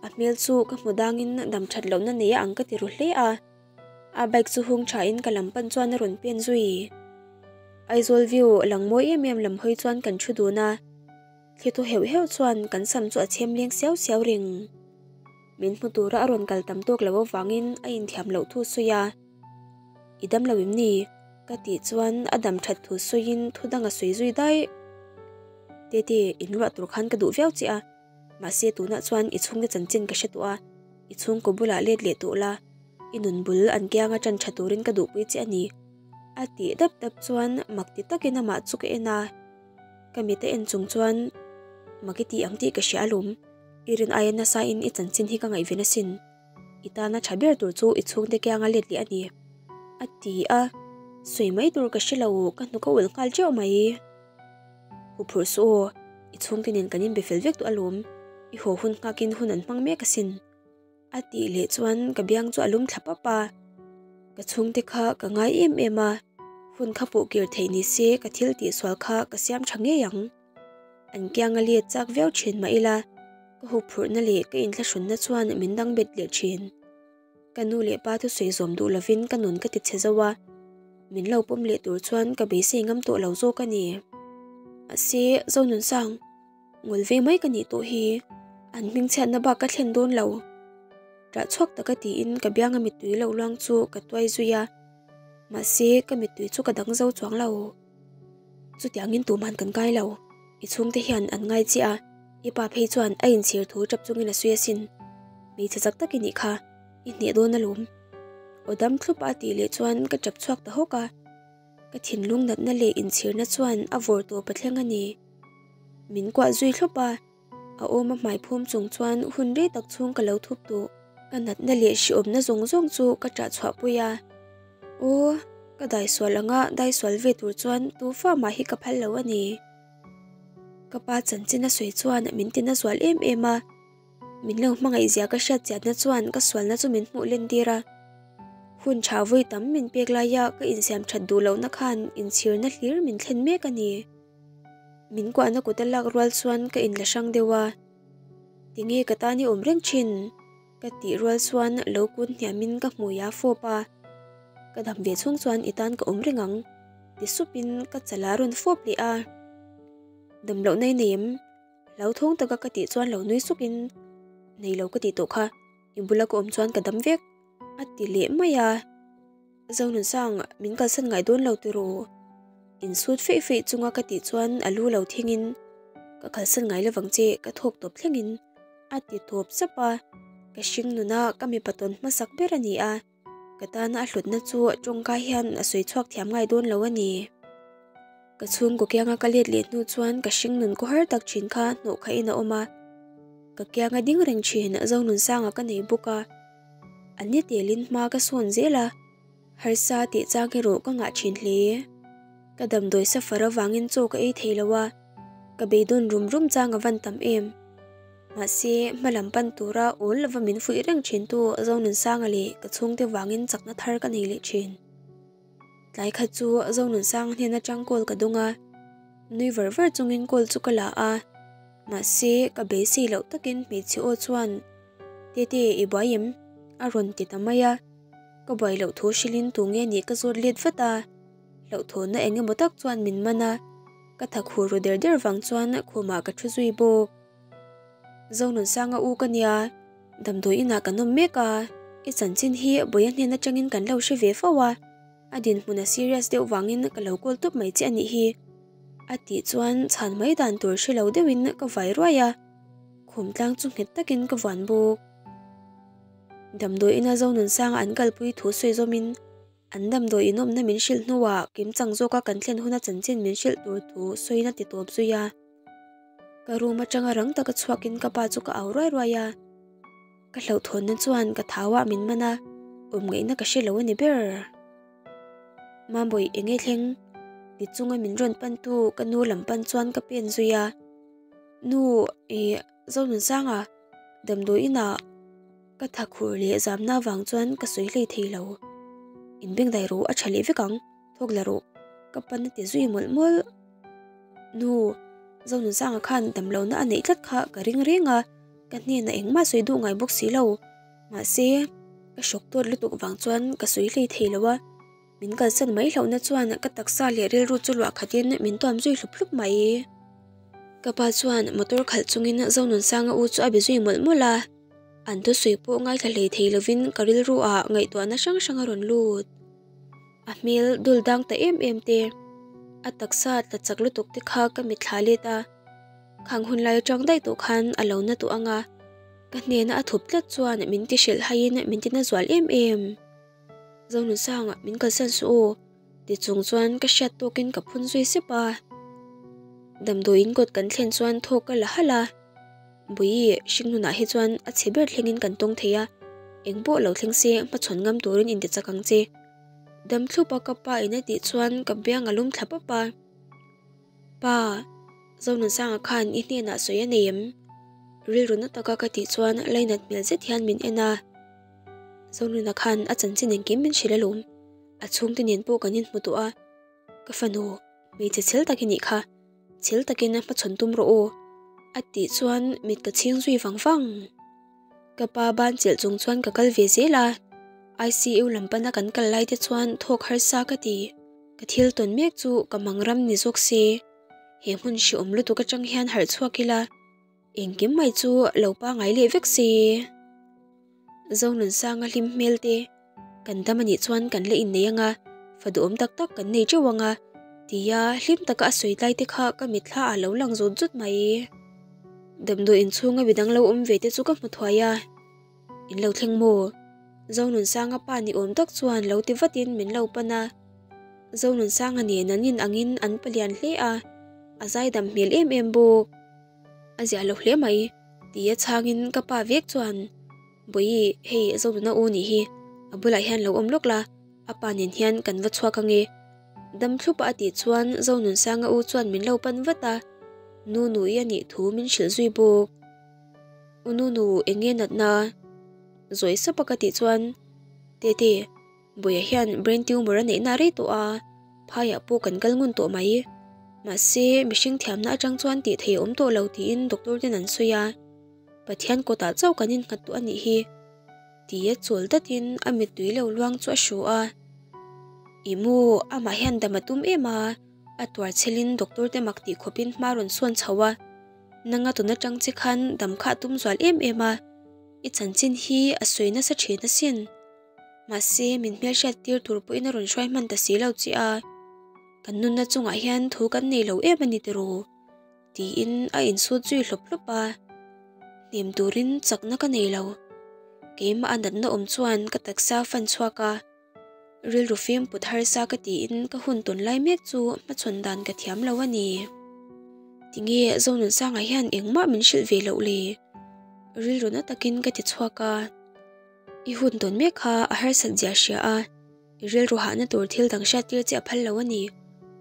A hmel chu ka hmu dangin dam that lohna nei a ang ka ti ru hle a. A bike chu hung thain ka lam pan chuan a rawn pen zui. Aizawl view lang mawi em em lam hawi chuan kan thu dun a, thli thaw heuh heuh chuan kan sam chu a chhem leng siau siau reng. Min hmu tura a rawn kal tam tawk loh avangin a inthiam loh thu sawi a. I dam lo em ni? Ka tih chuan a dam that thu sawiin thu dang a sawi zui daih. Tete, in ruah tur khan ka duh viau che a, mahse tunah chuan i chhungte chanchin ka hre tawh a, i chhungkaw bulah let leh tawh la, i nun bul an kianga tan tha turin ka duhpui che a ni. A tih dap dap chuan mak ti takin amah chu ka en a, ka mit a en chung chuan mak i tih ang tih ka hria alawm, i rin aia nasain i chanchin hi ka ngaihven asin. I tana tha ber tur chu i chhungte kianga let leh a ni, a ti a. Sawi mai tur ka hre lo, ka hnuk a ulh nghal teuh mai. Huphurh suh aw, i chhungte nen kan inbe fel vek tawh alawm, i haw hun nghakin hun an hmang mek asin, a tih leh chuan ka biang chu a lum thla pap a. Ka chhungte kha ka ngai em em a, hun kha pawh kir theih ni se ka thil tihsual kha ka siam tha ngei ang. An kiang a let chak viau thin mah ila, ka huphurhna leh ka inthlahrunna chuan min dang bet leh thin. Ka nu leh pa thusawi zawm duh lovin ka nun ka ti chhe zo a, min lo pawm leh tur chuan ka beisei ngam tawh lo zawk a ni. Mahse, Zonunsang, ngul ve mai ka nih tawh hi, an hmingchhiatna bak ka thlen dawn lo. Ṭah chhuak taka tiin ka bianga mittui lo luang chu ka tuai zui a, mahse ka mittui chu ka dang zo chuang lo. Chutiangin tuman kan ngai lo, i chhungte hian an ngai chiah a, i pa phei chuan a inchhir thu tap chungin a sawi asin. Hmeichhe chak tak i nih kha, i hneh dawn alawm. Aw dam thlup a tih leh chuan ka tap chhuak ta hawk a, ka thinlung natna leh inchhirna chuan a vawr tawp a thleng a ni. Min kuah zui thlup a. A awm a hmai phum chung chuan hun rei tak chhung ka lo thup duh. Ka natna leh hriawmna zawng zawng chu ka ṭah chhuah pui a. Aw, ka daisual anga daisual ve tur chuan tu fa mah hi ka phal lo a ni. Ka pa chanchin a sawi chuan min tina zual em em a. Min lo hmangaih zia ka hriat chiatna chuan ka sualna chu min hmuh len tir a. Hun ṭha vawi tam min pek laia ka insiam ṭhat duh lohna khan inchhirna hlir min thlen mek a ni. Min kuahna kut a lak rual chuan ka inla hrang deuh a, Tinge ka tan i awm reng thin? ka tih rual chuan lo kun hniamin ka hmui a fawp a, Ka dam ve chhung chuan i tan ka awm reng ang, ti supin ka chala rawn fawp leh a. Dam lohna i nei em? Hlauthawng taka ka tih chuan lo nui sukin, Nei lo ka tih tawh kha, i bula ka awm chuan ka dam vek, a ti leh mai a. Zonunsang, min kalsan ngai dawn lo tiraw? Insut feih feih chunga ka tih chuan a lu lo thingin, Ka kalsan ngai lovang che, ka thawk tawp thlengin, a ti tawp sap a. Ka hring nuna ka mipa tawn hmasak ber a ni a, ka tana a hlutna chu tawngka hian a sawi chhuak thiam ngai dawn lo a ni. Ka chhungkaw kianga ka let leh hnu chuan ka hring nun khaw har tak thin kha hnawh khahin a awm a, ka kianga ding reng thin Zonunsanga ka nei bawk a. A ni telin hma ka sawn zel a, harsa tih chang erawh ka ngah thin hle. Ka damdawi safar avangin chaw ka ei thei lo a, ka beidawn rum rum chang a van tam em. Mahse, hma lam pan tura awl lova min fuih reng thintu Zonunsanga leh ka chhungte vangin chakna thar ka nei leh thin. Tlai khat chu Zonunsanga hnen atang call ka dawng a, nui var var chungin call chu ka la a, mahse ka beisei loh takin hmeichhe aw chuan Tete i buai em? a rawn ti ta mai a, ka buai loh thu hrilhin tu nge nih ka zawt let vat a, hlauhthawnna eng emaw tak chuan min man a, ka tha khur ru der der vang chuan khumah ka thu zui bawk. Zonunsanga u ka nia. Damdawi inah kan awm mek a, i chanchin hi Bawia hnen atangin kan lo hre ve fo a, a dinhmun a serious deuh vangin ka lo call tawp mai che a nih hi. A tih chuan chhan mai dan tur hre lo deuhin ka vai ruai a, khum tlang chu nghet takin ka vuan bawk. Damdawi ina Zonunsanga an kalpui thu sawi zawmin An damdawi inawmna min hrilh hnuah kimchang zawka kan thlen huna chanchin min hrilh tur thu sawiin a ti tawp zui a. Ka room atanga rang taka chhuakin ka pa chu ka au ruai ruai a. Ka hlauhthawnna chuan ka thauah min man a, awm ngaihna ka hre lo a ni ber. Mambawi eng nge thleng? Ti chunga min rawn pantu ka nu lam pan chuan ka pen zui a. Nu, ih, Zonunsanga, damdawi inah. Ka tha khur leh zamna vang chuan ka sawi hlei thei lo. Inbengdai rawh a tha leh vek ang, thawk la rawh. Ka pan a ti zui mawlh mawlh. Nu, Zonunsanga khan damlohna a neih tlat kha ka ring reng a, ka hnenah engmah sawi duh ngai bawk si lo. Mahse, ka hrawk tawt lutuk vang chuan ka sawi hlei thei lo a. Min kalsan mai hlauhna chuan ka taksa leh rilru chu luah khatin min tuam zui hlup hlup mai. Ka pa chuan motor khalh chungin Zonunsanga u chu a be zui mawlh mawlh a. An thusawi pawh ngaithla hlei thei lovin ka rilru ah ngaihtuahna hrang hrang a rawn lut. A hmel dul dang ta em em te, a taksa tla chak lutuk te kha ka mitthla let a, khang hun lai atang daih tawh khan a lo na tawh ang a, ka hnena a thup tlat chuan min ti hrilh haiin min ti na zual em em. Zonunsang min kalsan suh aw ti chung chuan ka hriat tawkin ka phun zui sep a. Damdawiin kawt kan thlen chuan thawk ka la halh a. Bui hringnunah hi chuan a chhe ber thlengin kan tawng thei a, eng pawh lo thleng se hmachhawn ngam turin inti chak ang che. Dam thlup a ka pa in a tih chuan ka biang a lum thla pap a. Pa, Zonunsanga khan i hnenah sawi a nei em? Rilru na taka ka tih chuan lainat hmel zet hian min en a. Zonuna khan a chanchin engkim min hrilh alawm, a chhungte nen pawh kan inhmu tawh a, ka fanu hmeichhe chhel tak i nih kha. Chhel takin a hmachhawn tum rawh aw, a tih chuan mit ka chhing zui vang vang. Ka pa ban chelh chung chuan ka kal ve zel a, ICU lam pana kan kal lai te chuan thawk harsa ka ti. Ka thil tawn mek chu ka mang ram ni zawk se, he hmun hreawm lutuk atang hian harh chhuak ila, Engkim mai chu lo pangai leh vek se. Zonunsanga hlim hmel te, kan dam anih chuan kan la innei anga, fa duhawm tak tak kan nei teuh anga, tia hlim taka a sawi tlai te kha ka mitthla ah lo lang zut zut mai. Damdawi inchhunga midang lo awm ve te chu ka hmu thuai a, In lo thleng maw? Zonunsanga pa ni awm tak chuan lo ti vatin min lo pan a. Zonunsanga nen an in angin an palian hle a, a zaidam hmel em em bawk. A ziah lo hle mai, tia chhangin ka pa vek chuan, Bawihi, hei Zonuna u nih hi, a bulah hian lo awm lawk la, a pa nen hian kan va chhuak ange. Dam thlupa a tih chuan Zonunsanga u chuan min lo pan vat a, Nunu-i a nih thu min hrilh zui bawk. U Nunu, eng nge natna? Zawi sapa ka tih chuan, Tete, Buia hian brain tumor a neihna rei tawh a, phaiah pawh kan kal ngun tawh mai. Mahse, mihring thiamna atang chuan tih thei a awm tawh lo tiin doctor ten an sawi a, Pathian kawtah chauh kan innghat tawh a nih hi. Tia chawl datin a mittui lo luang chu a hru a. Ih maw, amah hian dam a tum em a, a tuar chhelin doctor te mak tih khawpin hma rawn sawn chho a. Nanga tun atang che khan dam kha a tum zual em em a, i chanchin hi a sawi nasa thin asin. Mahse, min hmelhriat tir tur pawhin a rawn hruai hman ta si lo che a, kan nunna chungah hian thu kan nei lo em a ni tiraw? tiin a insut zui hlawp hlawp a, hnem turin chakna ka nei lo. Keimah a natna awm chuan ka taksa fan chhuak a, rilru fim put harsa ka tiin ka hun tawn lai mek chu hmachhawn dan ka thiam lo a ni. Tinge Zonunsanga hian engmah min hrilh ve loh le? Rilru na takin ka ti chhuak a. I hun tawn mek kha a harsat zia hria a, i rilru hahna tur thil dang hriat tir che a phal lo a ni.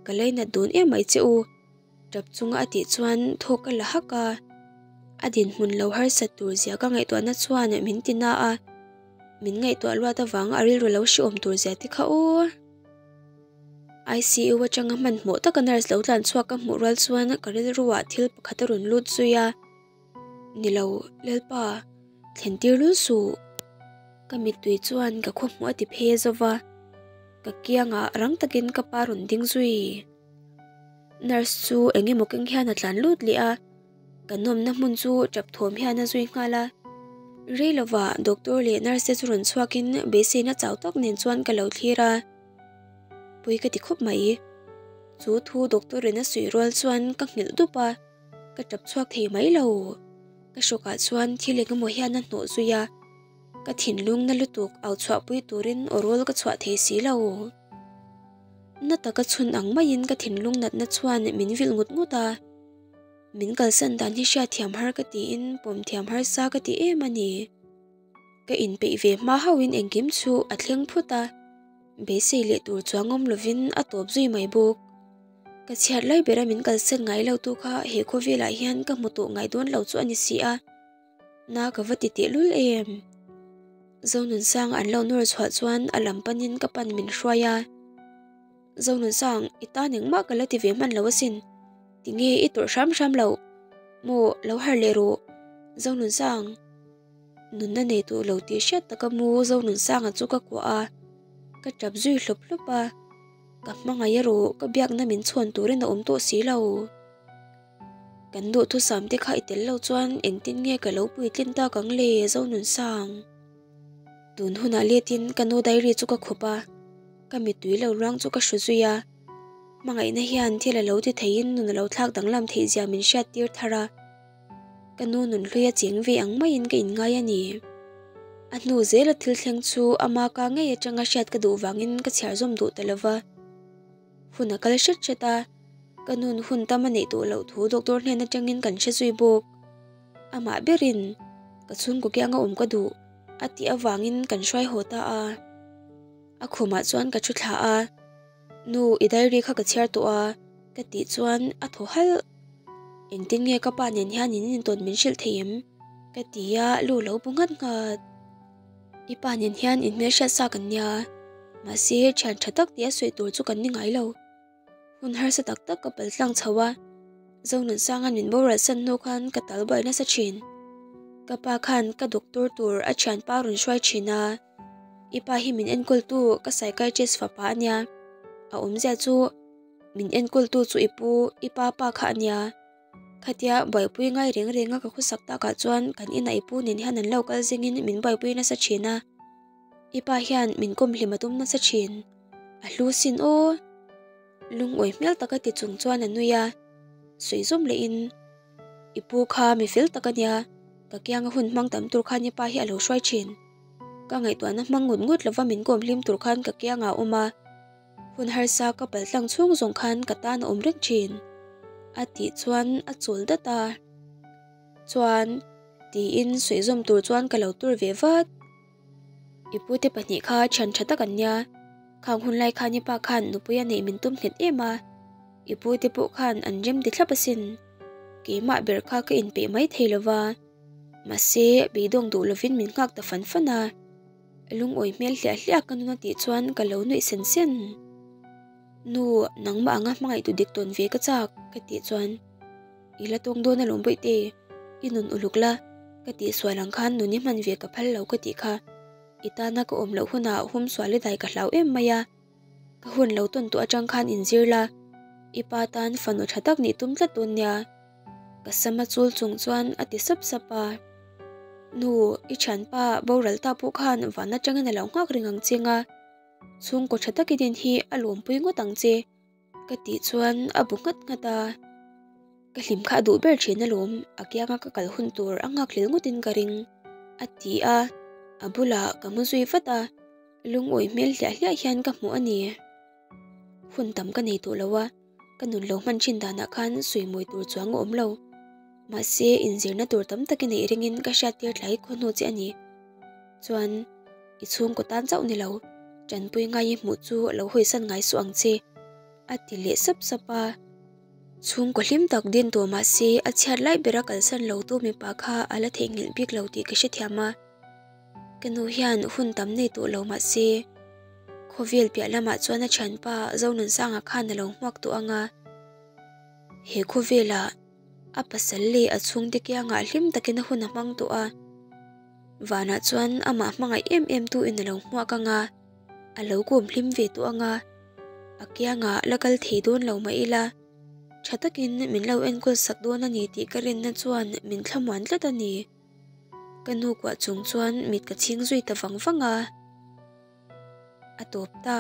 Ka leinat dun em mai che u. Tap chunga a tih chuan thawk ka la hak a, a dinhmun lo harsat tur zia ka ngaihtuahna chuan min ti na a, min ngaihtuah luat avanga a rilru lo hreawm tur zia te kha aw. ICU atanga hmanhmawh taka nurse lo tlan chhuak ka hmuh rual chuan ka rilruah thil pakhat a rawn lut zui a. Ni lo, Lalpa, thlen tir lul suh. Ka mittui chuan ka khaw hmuh a ti phe zo va, ka kiangah rang takin ka pa rawn ding zui. Nurse chu eng emaw keng hian a tlan lut leh a, kan awmna hmun chu tap thawm hian a zui nghal a. Rei lovah doctor leh nurse te chu rawn chhuakin beiseina chau tak nen chuan ka lo thlir a. Pui ka ti khawp mai. Chu thu doctor in a suih rual chuan ka nghilh dup a, ka tap chhuak thei mai lo. Ka hrawkah chuan thil engemaw hian a hnawh zui a, ka thinlung na lutuk au chhuahpui turin aw rawl ka chhuah thei si lo. Na taka chhun ang maiin ka thinlung natna chuan min vilh ngut ngut a. Min kalsan dan hi hriatthiam har ka tiin pawmthiam harsa ka ti em a ni. Ka inpeih ve hma hauhin engkim chu a thleng phut a, beisei leh tur chuang awm lovin a tawp zui mai bawk. Ka chhiat lai bera min kalsan ngai lo tu kha he khawvelah hian ka hmu tawh ngai dawn lo chu a ni si a, na ka va ti tehlul em. Zonunsang an lo nawr chhuah chuan a lam panin ka pan min hruai a. Zonunsang, i tan engmah ka la ti ve hman lo asin. Tinge i tawrh hram hram loh? Maw, lo harh leh rawh. Zonunsang. Nunna nei tawh lo tih hriat taka mu Zonunsanga chu ka kuah a, ka tap zui hlawp hlawp a. Ka hmangaih erawh ka biakna min chhawn turin a awm tawh si lo. Kan duhthusam te kha i tel lo chuan engtin nge ka lo puitlin tak ang le Zonunsang? Tun hunah letin ka nu diary chu ka khup a, ka mittui lo ruang chu ka hru zui a. Hmangaihna hian thil a lo ti theiin nun a lo thlak danglam theih zia min hriat tir thar a. Ka nu nunhlui a cheng ve ang maiin ka inngai a ni. A hnu zela thil thleng chu ama ka ngei atanga hriat ka duh vangin ka chhiar zawm duh ta lova. Hun a kal hret hret a, ka nun hun tam a neih tawh loh thu doctor hnen atangin kan hre zui bawk. Amah berin ka chhungkaw kianga awm ka duh a tih avangin kan hruai haw ta a. A khumah chuan ka thu thla a. Nu, i diary kha ka chhiar tawh a, ka tih chuan a thaw halh. Engtin nge ka pa nen hian in intawn min hrilh thei em? Ka ti a, lu lo bu nghat nghat. I pa nen hian in hmelhriat sa kan nia, mahse thian tha tak tia sawi tur chu kan ni ngai lo. Hun harsa tak tak ka pal tlang chho a, Zonunsanga'n min boral san hnu khan ka tal buai nasa thin. Ka pa khan ka doctor tur a thianpa rawn hruai thin a. I pa hi min enkawltu ka psychiatrist fapa a nia, a awmzia chu min enkawltu chu i pu, i pa pa kha a nia. Khatia buaipui ngai reng renga ka khawsak takah chuan kan inah i pu nen hian an lo kal zingin min buaipui nasa thin a, i pa hian min kawm hlim a tum nasa thin, a hlu sin aw. Lungawi hmel taka ti chung chuan a nui a, sawi zawm lehin i pu kha mi fel tak a nia, ka kianga hun hmang tam tur khan i pa hi a lo hruai thin. Ka ngaihtuahna hmang ngut ngut lova min kawm hlim tur khan ka kiangah a awm a, hun harsa ka pal tlang chhung zawng khan ka tan a awm reng thin. A tih chuan a chawl dat a. Chuan, tiin suihzawm tur chuan ka lo tur ve vat. I pute pahnih kha thian tha tak an nia, khang hun lai khan i pa khan nupui a neih min tum nghet em a, i pute pawh khan an rem ti thlap asin. Keimah ber kha ka inpeih mai thei lova. Mahse, beidawng duh lovin min nghak ta fan fan a. Lungawi hmel hliah hliah ka nun a tih chuan ka lo nuih sen sen. Nu, nangmah anga hmangaih tu dik tawn ve ka chak, ka tih chuan. I la tawng dawn alawm Bawihte, i nun uluk la, ka tih sual ang khan nun i hman ve ka phal lo ka tih kha. I tana ka awm loh hunah hum sual i dai ka hlau em mai a. Ka hun lo tawn tawh atang khan inzir la, i pa tan fanu tha tak nih tum tlat dawn nia. Ka sam a chul chung chuan a ti sap sap a. Nu, i thianpa boral ta pawh khan van atangin a lo nghak reng ang che nga. Chhungkaw tha tak i din hi a lawmpui ngawt ang che, ka tih chuan a bu nghat nghat a. Ka hlim kha a duh ber thin alawm, a kianga ka kal hun tur a nghak hlel ngawtin ka ring, a ti a. A bulah ka mu zui vat a, lungawi hmel hliah hliah hian ka hmuh a ni. Hun tam ka nei tawh lo a. Ka nun lo hman thin danah khan sawimawi tur chuang a awm lo. Mahse, inzirna tur tam tak i neih ringin ka hriattir tlai khaw hnu che a ni. Chuan, i chhungkaw tan chauh ni lo, tanpui ngai i hmuh chu lo hawisan ngai suh ang che, a ti leh sap sap a. Chhungkaw hlim tak din tawh mahse, a chhiat lai bera kalsan lo tu mipa kha a la theihnghilh bik lo tih ka hrethiam a. Ka nu hian hun tam nei tawh lo mahse, khawvel piah lamah chuan a thianpa Zonunsanga khan a lo hmuak tawh ang a. He khawvelah a pasal leh a chhungte kiangah hlim takin a hun a hmang tawh a. Vanah chuan amah hmangaih em em tu in a lo hmuak ang a, a lo kawm hlim ve tawh ang a. A kiangah la kal thei dawn lo mah ila, tha takin min lo enkawl sak dawn a ni tih ka rinna chuan min thlamuan tlat a ni. Ka nu kuah chung chuan mit ka chhing zui ta vang vang a. A tawp ta.